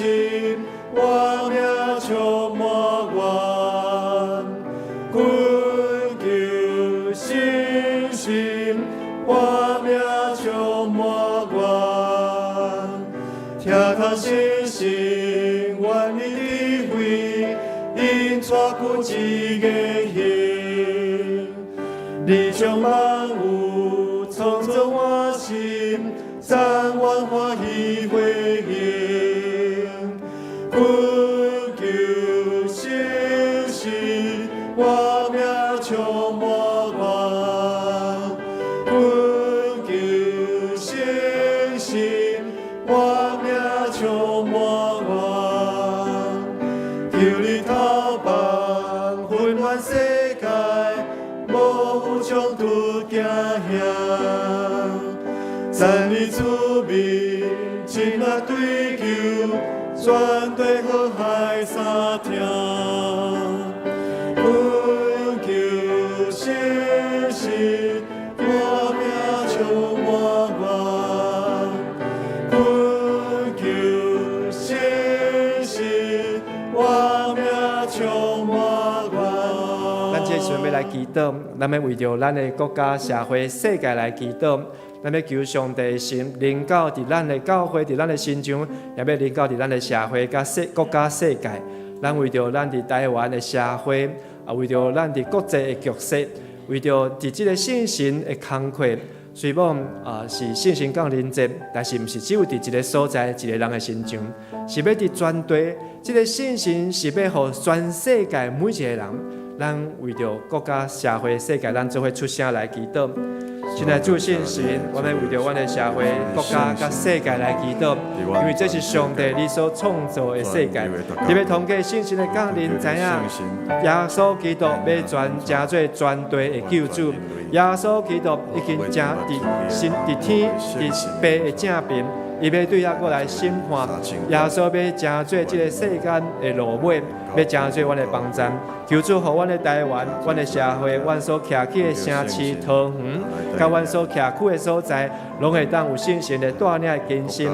活命充滿阮，懇求聖神，活命充滿阮，疼痛聖神，願你智慧，引帶久一個行，你將萬有創造我心，讚阮歡喜回應，懇求聖神，活命充滿阮，懇求聖神，活命充滿阮，求你偷放混亂世界，無有衝突驚嚇，讚美主名，盡力追求，全地和諧相聽。懇求聖神，活命充滿阮，懇求聖神，活命充滿阮。咱這時陣欲來祈禱，咱欲為著咱的國家、社會、世界來祈禱。咱欲求上帝的神臨到佇咱的教會，佇咱的身上，也欲臨到佇咱的社會、佮世國家、世界。咱為著咱佇台灣的社會，啊，為著咱佇國際的局勢，為著佇這个聖神的工課，雖罔啊是聖神降臨節，但是毋是只有佇一个所在、一个人的身上，是欲佇全地，這个聖神是欲予全世界每一个人，咱為著國家、社會、世界，咱做伙出聲來祈禱。親愛主聖神，我們為著阮的社會、國家佮世界來祈禱，因為這是上帝你所創造的世界。特別通過聖神的降臨，知影耶穌基督欲全成做全地的救主。耶穌基督已經成佇神佇天佇父的正爿，伊欲對遐閣來審判。耶穌欲成做這个世間的落尾，欲成做阮的幫贊。求主予阮的台灣、阮的社會、阮所徛起的城市、桃園，佮阮所徛區的所在，攏會當有聖神的帶領的更新。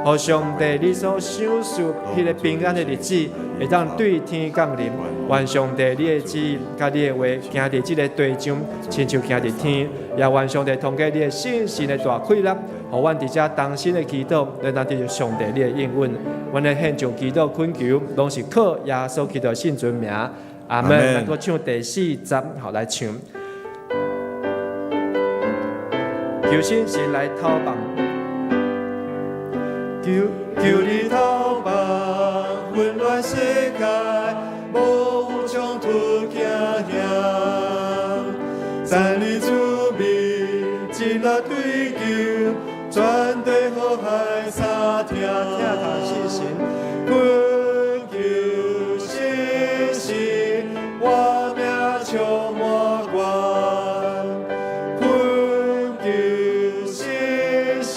予上帝你所賞賜彼个平安的日子，會當對天降臨。願上帝你的旨意佮你的話，行佇這个地上，親像行佇天。也願上帝通過你的聖神的大氣力，予阮佇遮同心的祈禱，會當得著上帝你的應允。阮的獻上祈禱懇求，攏是靠耶穌基督聖尊名。阿門。咱閣唱第四節，好來唱。求聖神來透放，求求你透放混亂世界，無有衝突驚嚇，讚美主名，盡力追求，全地和諧相聽。疼痛聖神，懇求聖神，活命充滿阮，懇求聖神，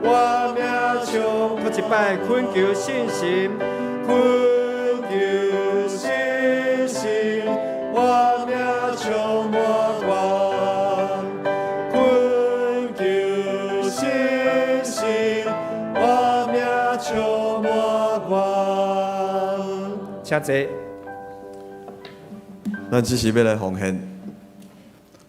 活命充。閣一擺懇求聖神，懇求聖神，活命充滿阮，懇求聖請坐。咱這時欲來奉獻，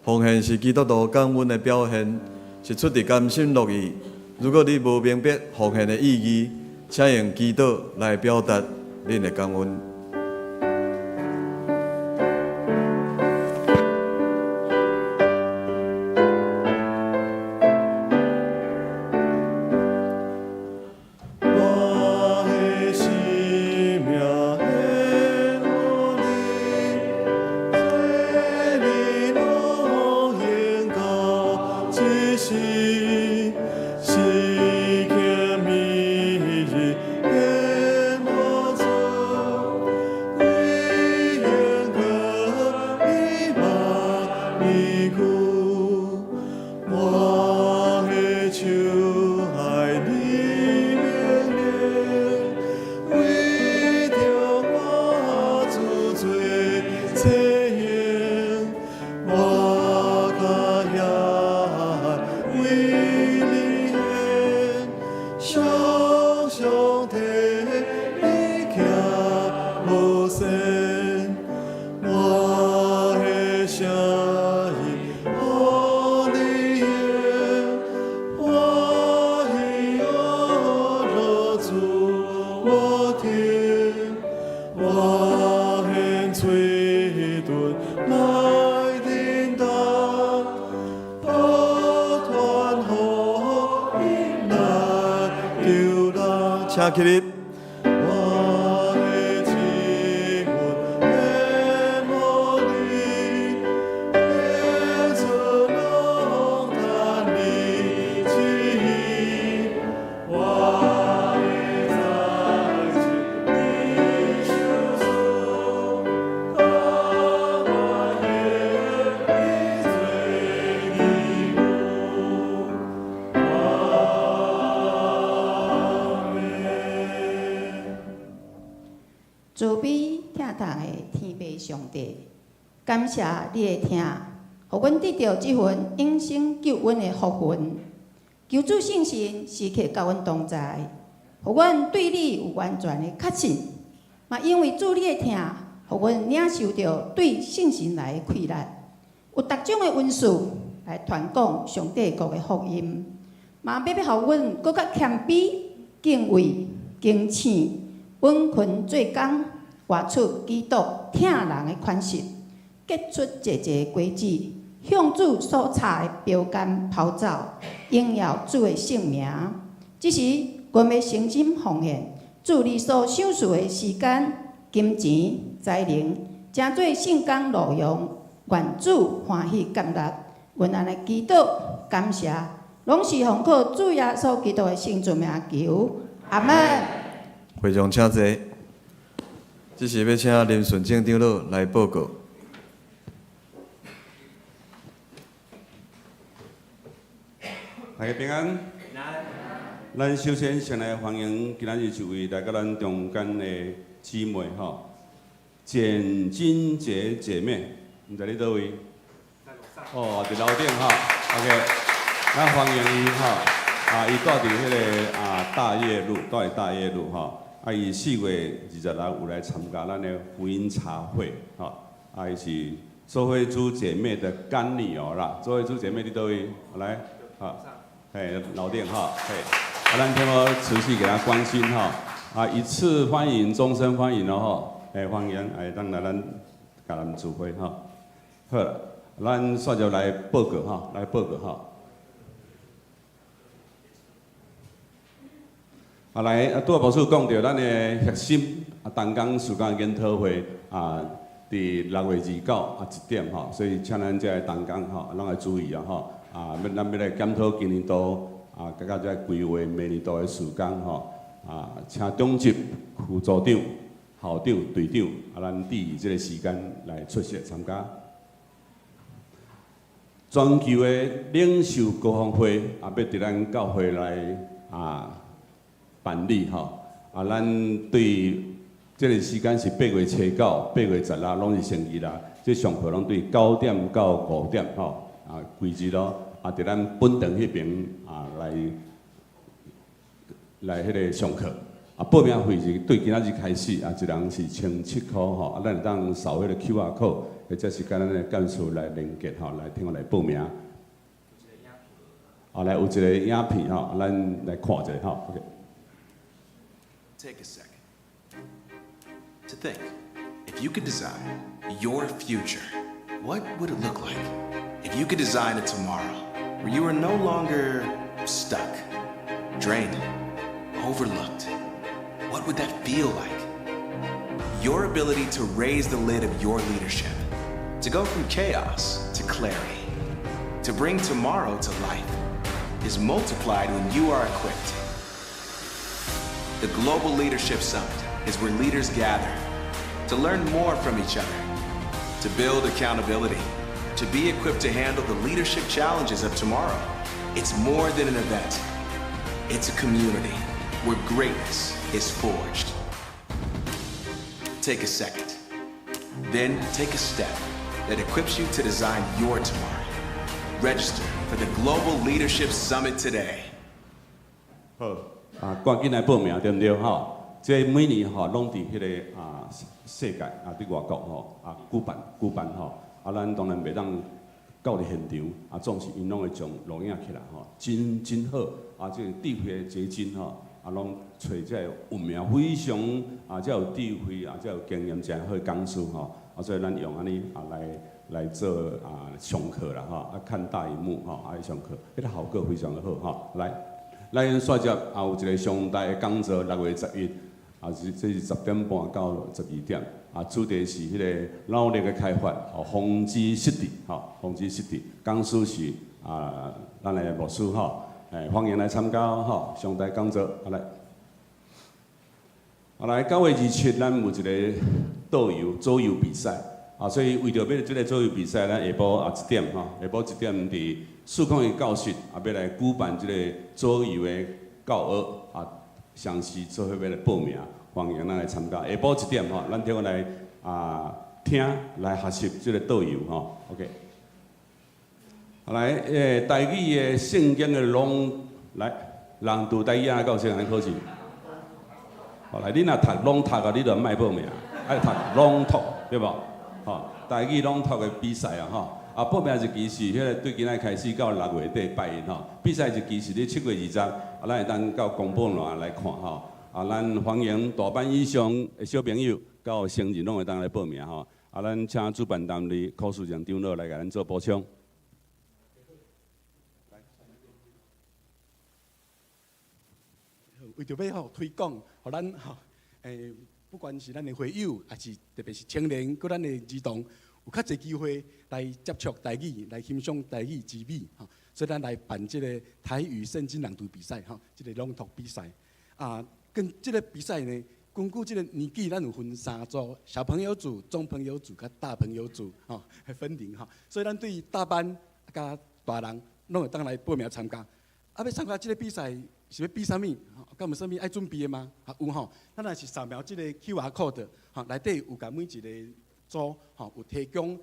奉獻是基督徒感恩的表現，是出自甘心樂意。如果你無明白奉獻的意義，請用祈禱來表達恁的感恩。我的生命獻予你，做你路行到這時，時刻每日獻我主，為應許你萬年久，我的手愛你命令，為著我主做冊用，我較遐為你獻，常常替你行無線，我的聲音予你用，歡喜樂主我聽，我獻喙唇來叮當，不斷福音來救人。請起立。我的指紋獻予你，獻出攏趁你旨意，我的財是你手中，甘願願意做你僕。阿們。慈悲疼痛的天父上帝，感謝你的疼，予阮得著這份永生救恩的福分。求主聖神時刻佮阮同在，予阮對你有完全的確信。嘛因為主你的疼，予阮領受著對聖神來的氣力，有逐種的恩賜來傳講上帝國的福音。嘛欲予阮閣較謙卑、敬畏、警醒、穩勤做工，活出基督疼人的款式，結出濟濟果子，向主所插的標桿跑走，榮耀主的聖名。這時，阮欲誠心奉獻主你所賞賜的時間、金錢、才能，成做聖工路用，願主歡喜接納。阮按呢祈禱感謝，攏是奉靠主耶穌基督的聖尊名求，阿門。會眾請坐。這時欲請林順正長老來報告。大家平安。咱首先先來歡迎今仔日一位來佮咱中間的姊妹吼，簡金杰姐妹，毋知佇佗位？哦，佇樓頂吼，OK，咱歡迎伊吼，啊，伊住佇彼个大業路，住佇大業路吼，啊，伊4月26有來參加咱的福音茶會，吼，啊，伊是周慧珠姐妹的乾女兒啦，周慧珠姐妹佇佗位？來，好，嘿，樓頂吼，嘿，啊，咱聽我持續給她關心吼，啊，一次歡迎，終身歡迎咯吼，哎，歡迎，哎，當來咱共咱聚會吼，好啦，咱煞就來報告吼，來報告吼。啊，來，啊，拄仔牧師有講著，咱的核心啊，同工事工研討會啊，佇6月29啊1點吼，所以請咱這个同工吼，攏愛注意啊吼，啊，欲咱欲來檢討今年度啊，佮佮這个規劃明年度的事工吼，啊，請長執、副組長、校長、隊長啊，咱注意這个時間來出席參加。全球的領袖高峰會啊，欲佇咱教會來啊辦理吼，啊，咱對這个時間是8月初9、8月16，攏是星期六，這上課攏對9點到5點吼，啊，規日咯，啊，佇咱本堂彼爿啊來來彼个上課。啊，報名費是對今仔日開始，啊，一人是1700箍吼，啊，咱會當掃彼個 QR code，或者是佮咱的幹事來連結吼，來聽我來報名。啊，來有一個影片吼，咱來看一下吼。OK。 Take a second to think. If you could design your future, what would it look like? If you could design a tomorrow where you are no longer stuck, drained, overlooked, what would that feel like? Your ability to raise the lid of your leadership, to go from chaos to clarity, to bring tomorrow to life, is multiplied when you are equipped. The Global Leadership Summit is where leaders gather to learn more from each other, to build accountability, to be equipped to handle the leadership challenges of tomorrow. It's more than an event. It's a community where greatness is forged. Take a second. Then take a step that equips you to design your tomorrow. Register for the Global Leadership Summit today. 好，啊，趕緊來報名，對毋對？吼，這每年吼攏佇彼個啊世界啊，佇外國吼啊舉辦舉辦吼，啊，咱當然袂當到佇現場，啊，總是𪜶攏會將錄影起來吼，真真好，啊，這個智慧的結晶吼，啊，攏揣這個有名非常啊，這有智慧啊，這有經驗誠好的講師吼，啊，所以咱用按呢啊來來做啊上課啦吼，啊看大螢幕吼，啊上課，彼個效果非常的好吼，來。咱煞接也有一個上大的講座，6月11，啊是這是10點半到12點，啊主題是彼個腦力的開發，哦，防止失智，吼，防止失智，講師是啊，咱的牧師吼，歡迎來參加吼，上台講座，啊來，啊來9月27，咱有一個桌遊桌遊比賽，啊，所以為著欲這个桌遊比賽，咱下晡啊一點吼，下晡一點佇401教室啊，欲來舉辦這個桌遊的教學啊，詳細做伙欲來報名，歡迎咱來參加。下晡一點吼，咱聽我來啊聽來學習這個桌遊吼，OK。來，台語的聖經的朗來朗讀台語啊，夠先來考試。好來，你若讀朗讀啊，你就莫報名，愛讀朗讀對無？吼，台語朗讀的比賽啊，吼。啊，報名日期是彼個對今仔開始到6月底拜一吼。比賽日期是佇7月20，啊，咱會當到公布欄來看吼。啊，咱歡迎大班以上的小朋友到成人攏會當來報名吼。啊，咱請主辦單位柯書長長老來共咱做補充。為著欲吼推廣，予咱吼不管是咱的會友，抑是特別是青年，閣咱的兒童，有較濟機會來接觸台語，來欣賞台語之美吼。所以咱來辦這个台語聖經朗讀比賽吼，這个朗讀比賽。啊，跟這个比賽呢，根據這个年紀，咱有分三組：小朋友組、中朋友組、佮大朋友組，吼，分齡吼。所以咱對大班佮大人，攏會當來報名參加。啊，欲參加這个比賽是欲比啥物？敢有啥物愛準備的嗎？啊，有吼。咱若是掃描這个 QR code，吼，內底有共每一个組，吼，有提供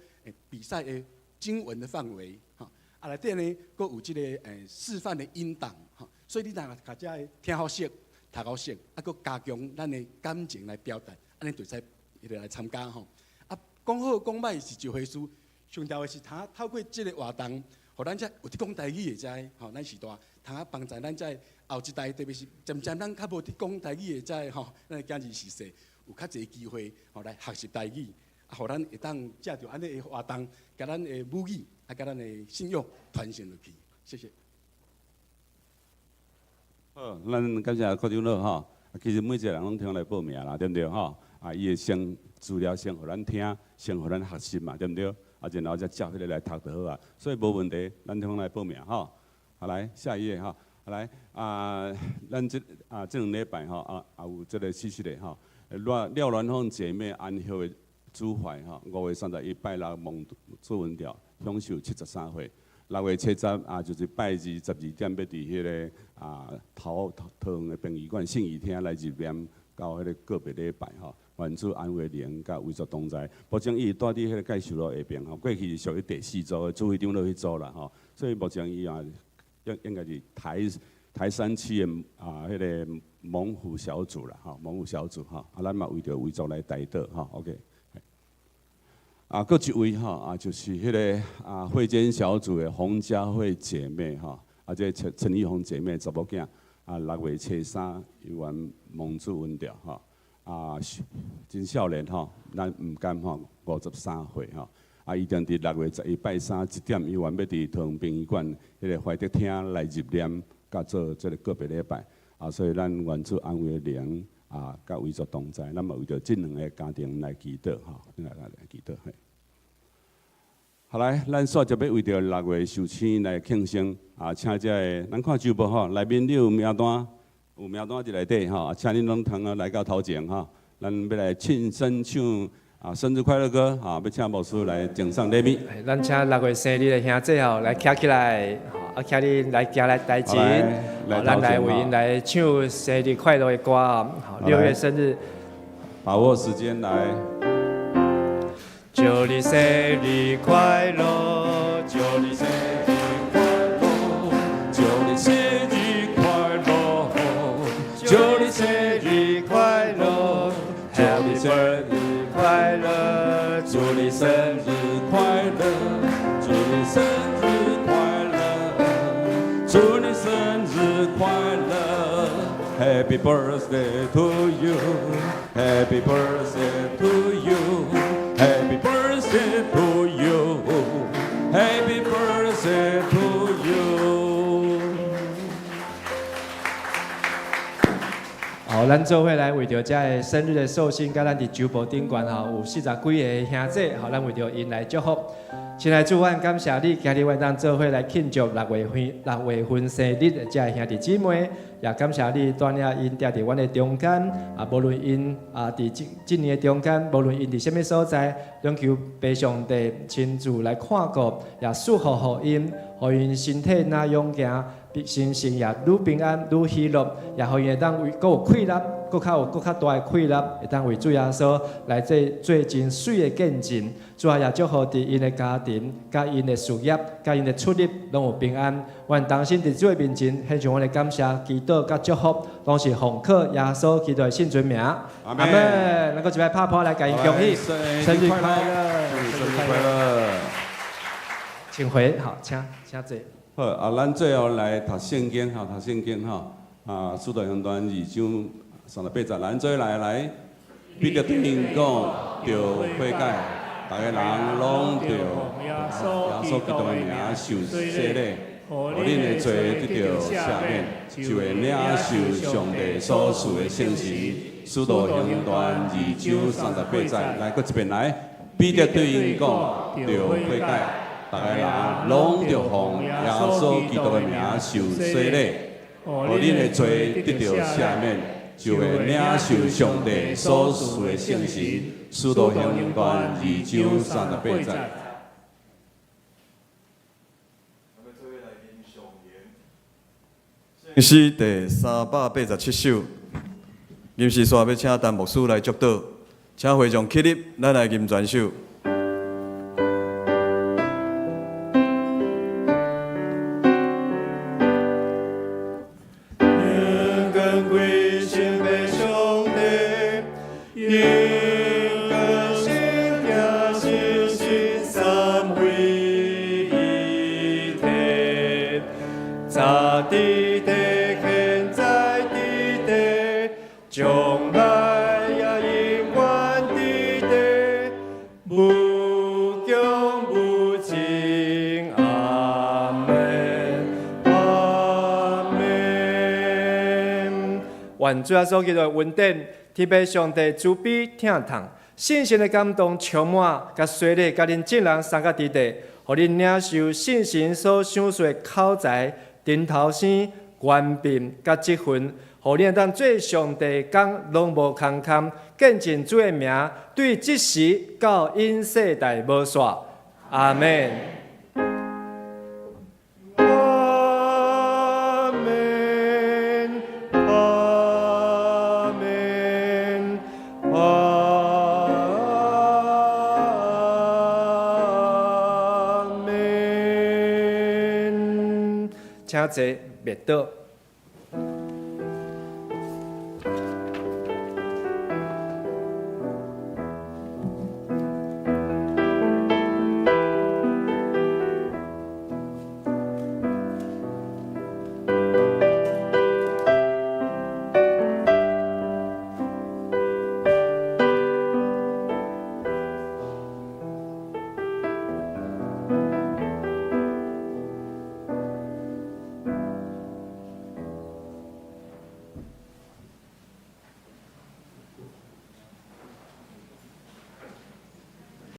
比賽的經文的範圍，吼。啊，內底呢，閣有這个示範的音檔，吼。所以你若共這个聽好熟、讀好熟，啊，閣加強咱的感情來表達，按呢就會使彼个來參加吼。啊，講好講歹是一回事，上重要的是通透過這个活動，予咱這有佇講台語的這个吼，咱時代通啊幫助咱這後一代，特別是漸漸咱較無佇講台語的這个吼，咱的囝兒時勢有較濟機會吼來學習台語，啊，予咱會當藉著按呢的活動，共咱的母語啊，共咱的信仰傳承落去。謝謝。好，咱感謝柯長老吼。其實每一個人攏通來報名啦，對毋對吼？啊，伊會先資料先予咱聽，先予咱學習嘛，對毋對？啊，然後再照彼个來讀就好啊。所以無問題，咱通來報名吼。好，來下一頁吼。來啊，咱這啊這兩禮拜吼啊啊有這个信息的吼。廖廖鸞鳳姐妹安息的主懷吼，5月31拜六蒙朱文調，享壽73歲。6月7啊，就是拜二12點，欲佇彼个啊桃桃園的殯儀館信義廳來入殮，到彼个告別禮拜吼。願主安慰靈，佮遺族同在。目前伊住佇彼个介壽路下爿吼，過去是屬於第四組的指揮長老彼組啦吼，所以目前伊也應應該是台台山區的啊，彼个猛虎小組啦，吼，猛虎小組吼，啊，咱嘛為著遺族來代禱吼，OK。啊，閣一位吼，啊，就是彼个啊，慧娟小組的洪家慧姐妹吼，啊，這陳陳麗紅姐妹查某囝啊，6月初3猶原蒙主恩召吼，啊，真少年吼，咱毋甘吼，53歲吼，啊，伊定佇6月11拜三1點，猶原欲佇桃園殯儀館彼个懷德廳來入殮，佮做這个告別禮拜，啊，所以咱願主安慰靈啊，佮遺族同在，咱嘛為著這兩个家庭來祈禱吼，來來來祈禱嘿。好來，咱煞就欲為著六月壽星來慶生啊，請這个咱看周報吼，內面你有名單，有名單佇內底吼，啊，請恁攏通啊來到頭前吼，咱欲來慶生唱啊生日快樂歌啊，欲請牧師來贈送禮物。咱請六月生日的兄弟吼來徛起來，啊，請恁來行來台前，咱來為𪜶來唱生日快樂的歌哦。6月生日，把握時間來。祝你生日快樂，祝你生日快樂，祝你生日快樂，祝你生日快樂，祝你生日快樂，祝你生日快樂，祝你生日快樂，祝你生日快樂，Happy birthday to you，Happy birthday to you，Happy birthday to you，Happy birthday to you。好，咱做伙來為著這个生日的壽星，佮咱佇周報頂懸吼，有40幾个兄弟，吼，咱為著𪜶來祝福。親愛主，阮感謝你，今日阮當做伙來慶祝6月份生日的這个兄弟姊妹，也感謝你帶領𪜶徛佇阮的中間，啊，無論𪜶啊佇這這年的中間，無論𪜶佇啥物所在，攏求父上帝親自來看顧，也賜福予𪜶，予𪜶身體若勇健，心情也愈平安、愈喜樂，也予𪜶會當為閣有氣力，閣較有閣較大的氣力，會當為主耶穌來做做真媠的見證。主啊，也祝福佇𪜶的家庭、佮𪜶的事業、佮𪜶的出入，攏有平安。阮同心佇主的面前獻上阮的感謝、祈禱佮祝福，攏是奉靠耶穌基督的聖尊名。阿門。咱閣一擺拍噗來共𪜶恭喜，生日快樂，生日快樂。請回，好，請請坐。好，啊，咱最後來讀聖經，吼，讀聖經，吼，啊，使徒行傳2章38節，咱做來來，彼得對𪜶講，著悔改，逐个人攏著耶穌基督的名受洗禮，予恁的罪得著赦免，就會領受上帝所賜的聖神。使徒行傳2章38節，來，閣一遍來，彼得對𪜶講，著悔改。逐个人攏著奉耶穌基督的名受洗禮，予恁的罪得著赦免，就會領受上帝所賜的聖神。使徒行傳2章38節。聖詩第387首，吟詩煞欲請陳牧師來祝禱，請會眾起立，咱來吟全首。願主耶穌基督的恩典，天父上帝慈悲疼痛，聖神的感動充滿，佮洗禮，佮恁眾人三甲佇地，予恁領受聖神所賞賜的口才、頂頭生、權柄佮職分，予恁會當做上帝工，攏無空空，見證主的名，對這時到永世代無煞。阿們。阿們，阿們，阿們。請坐，默禱。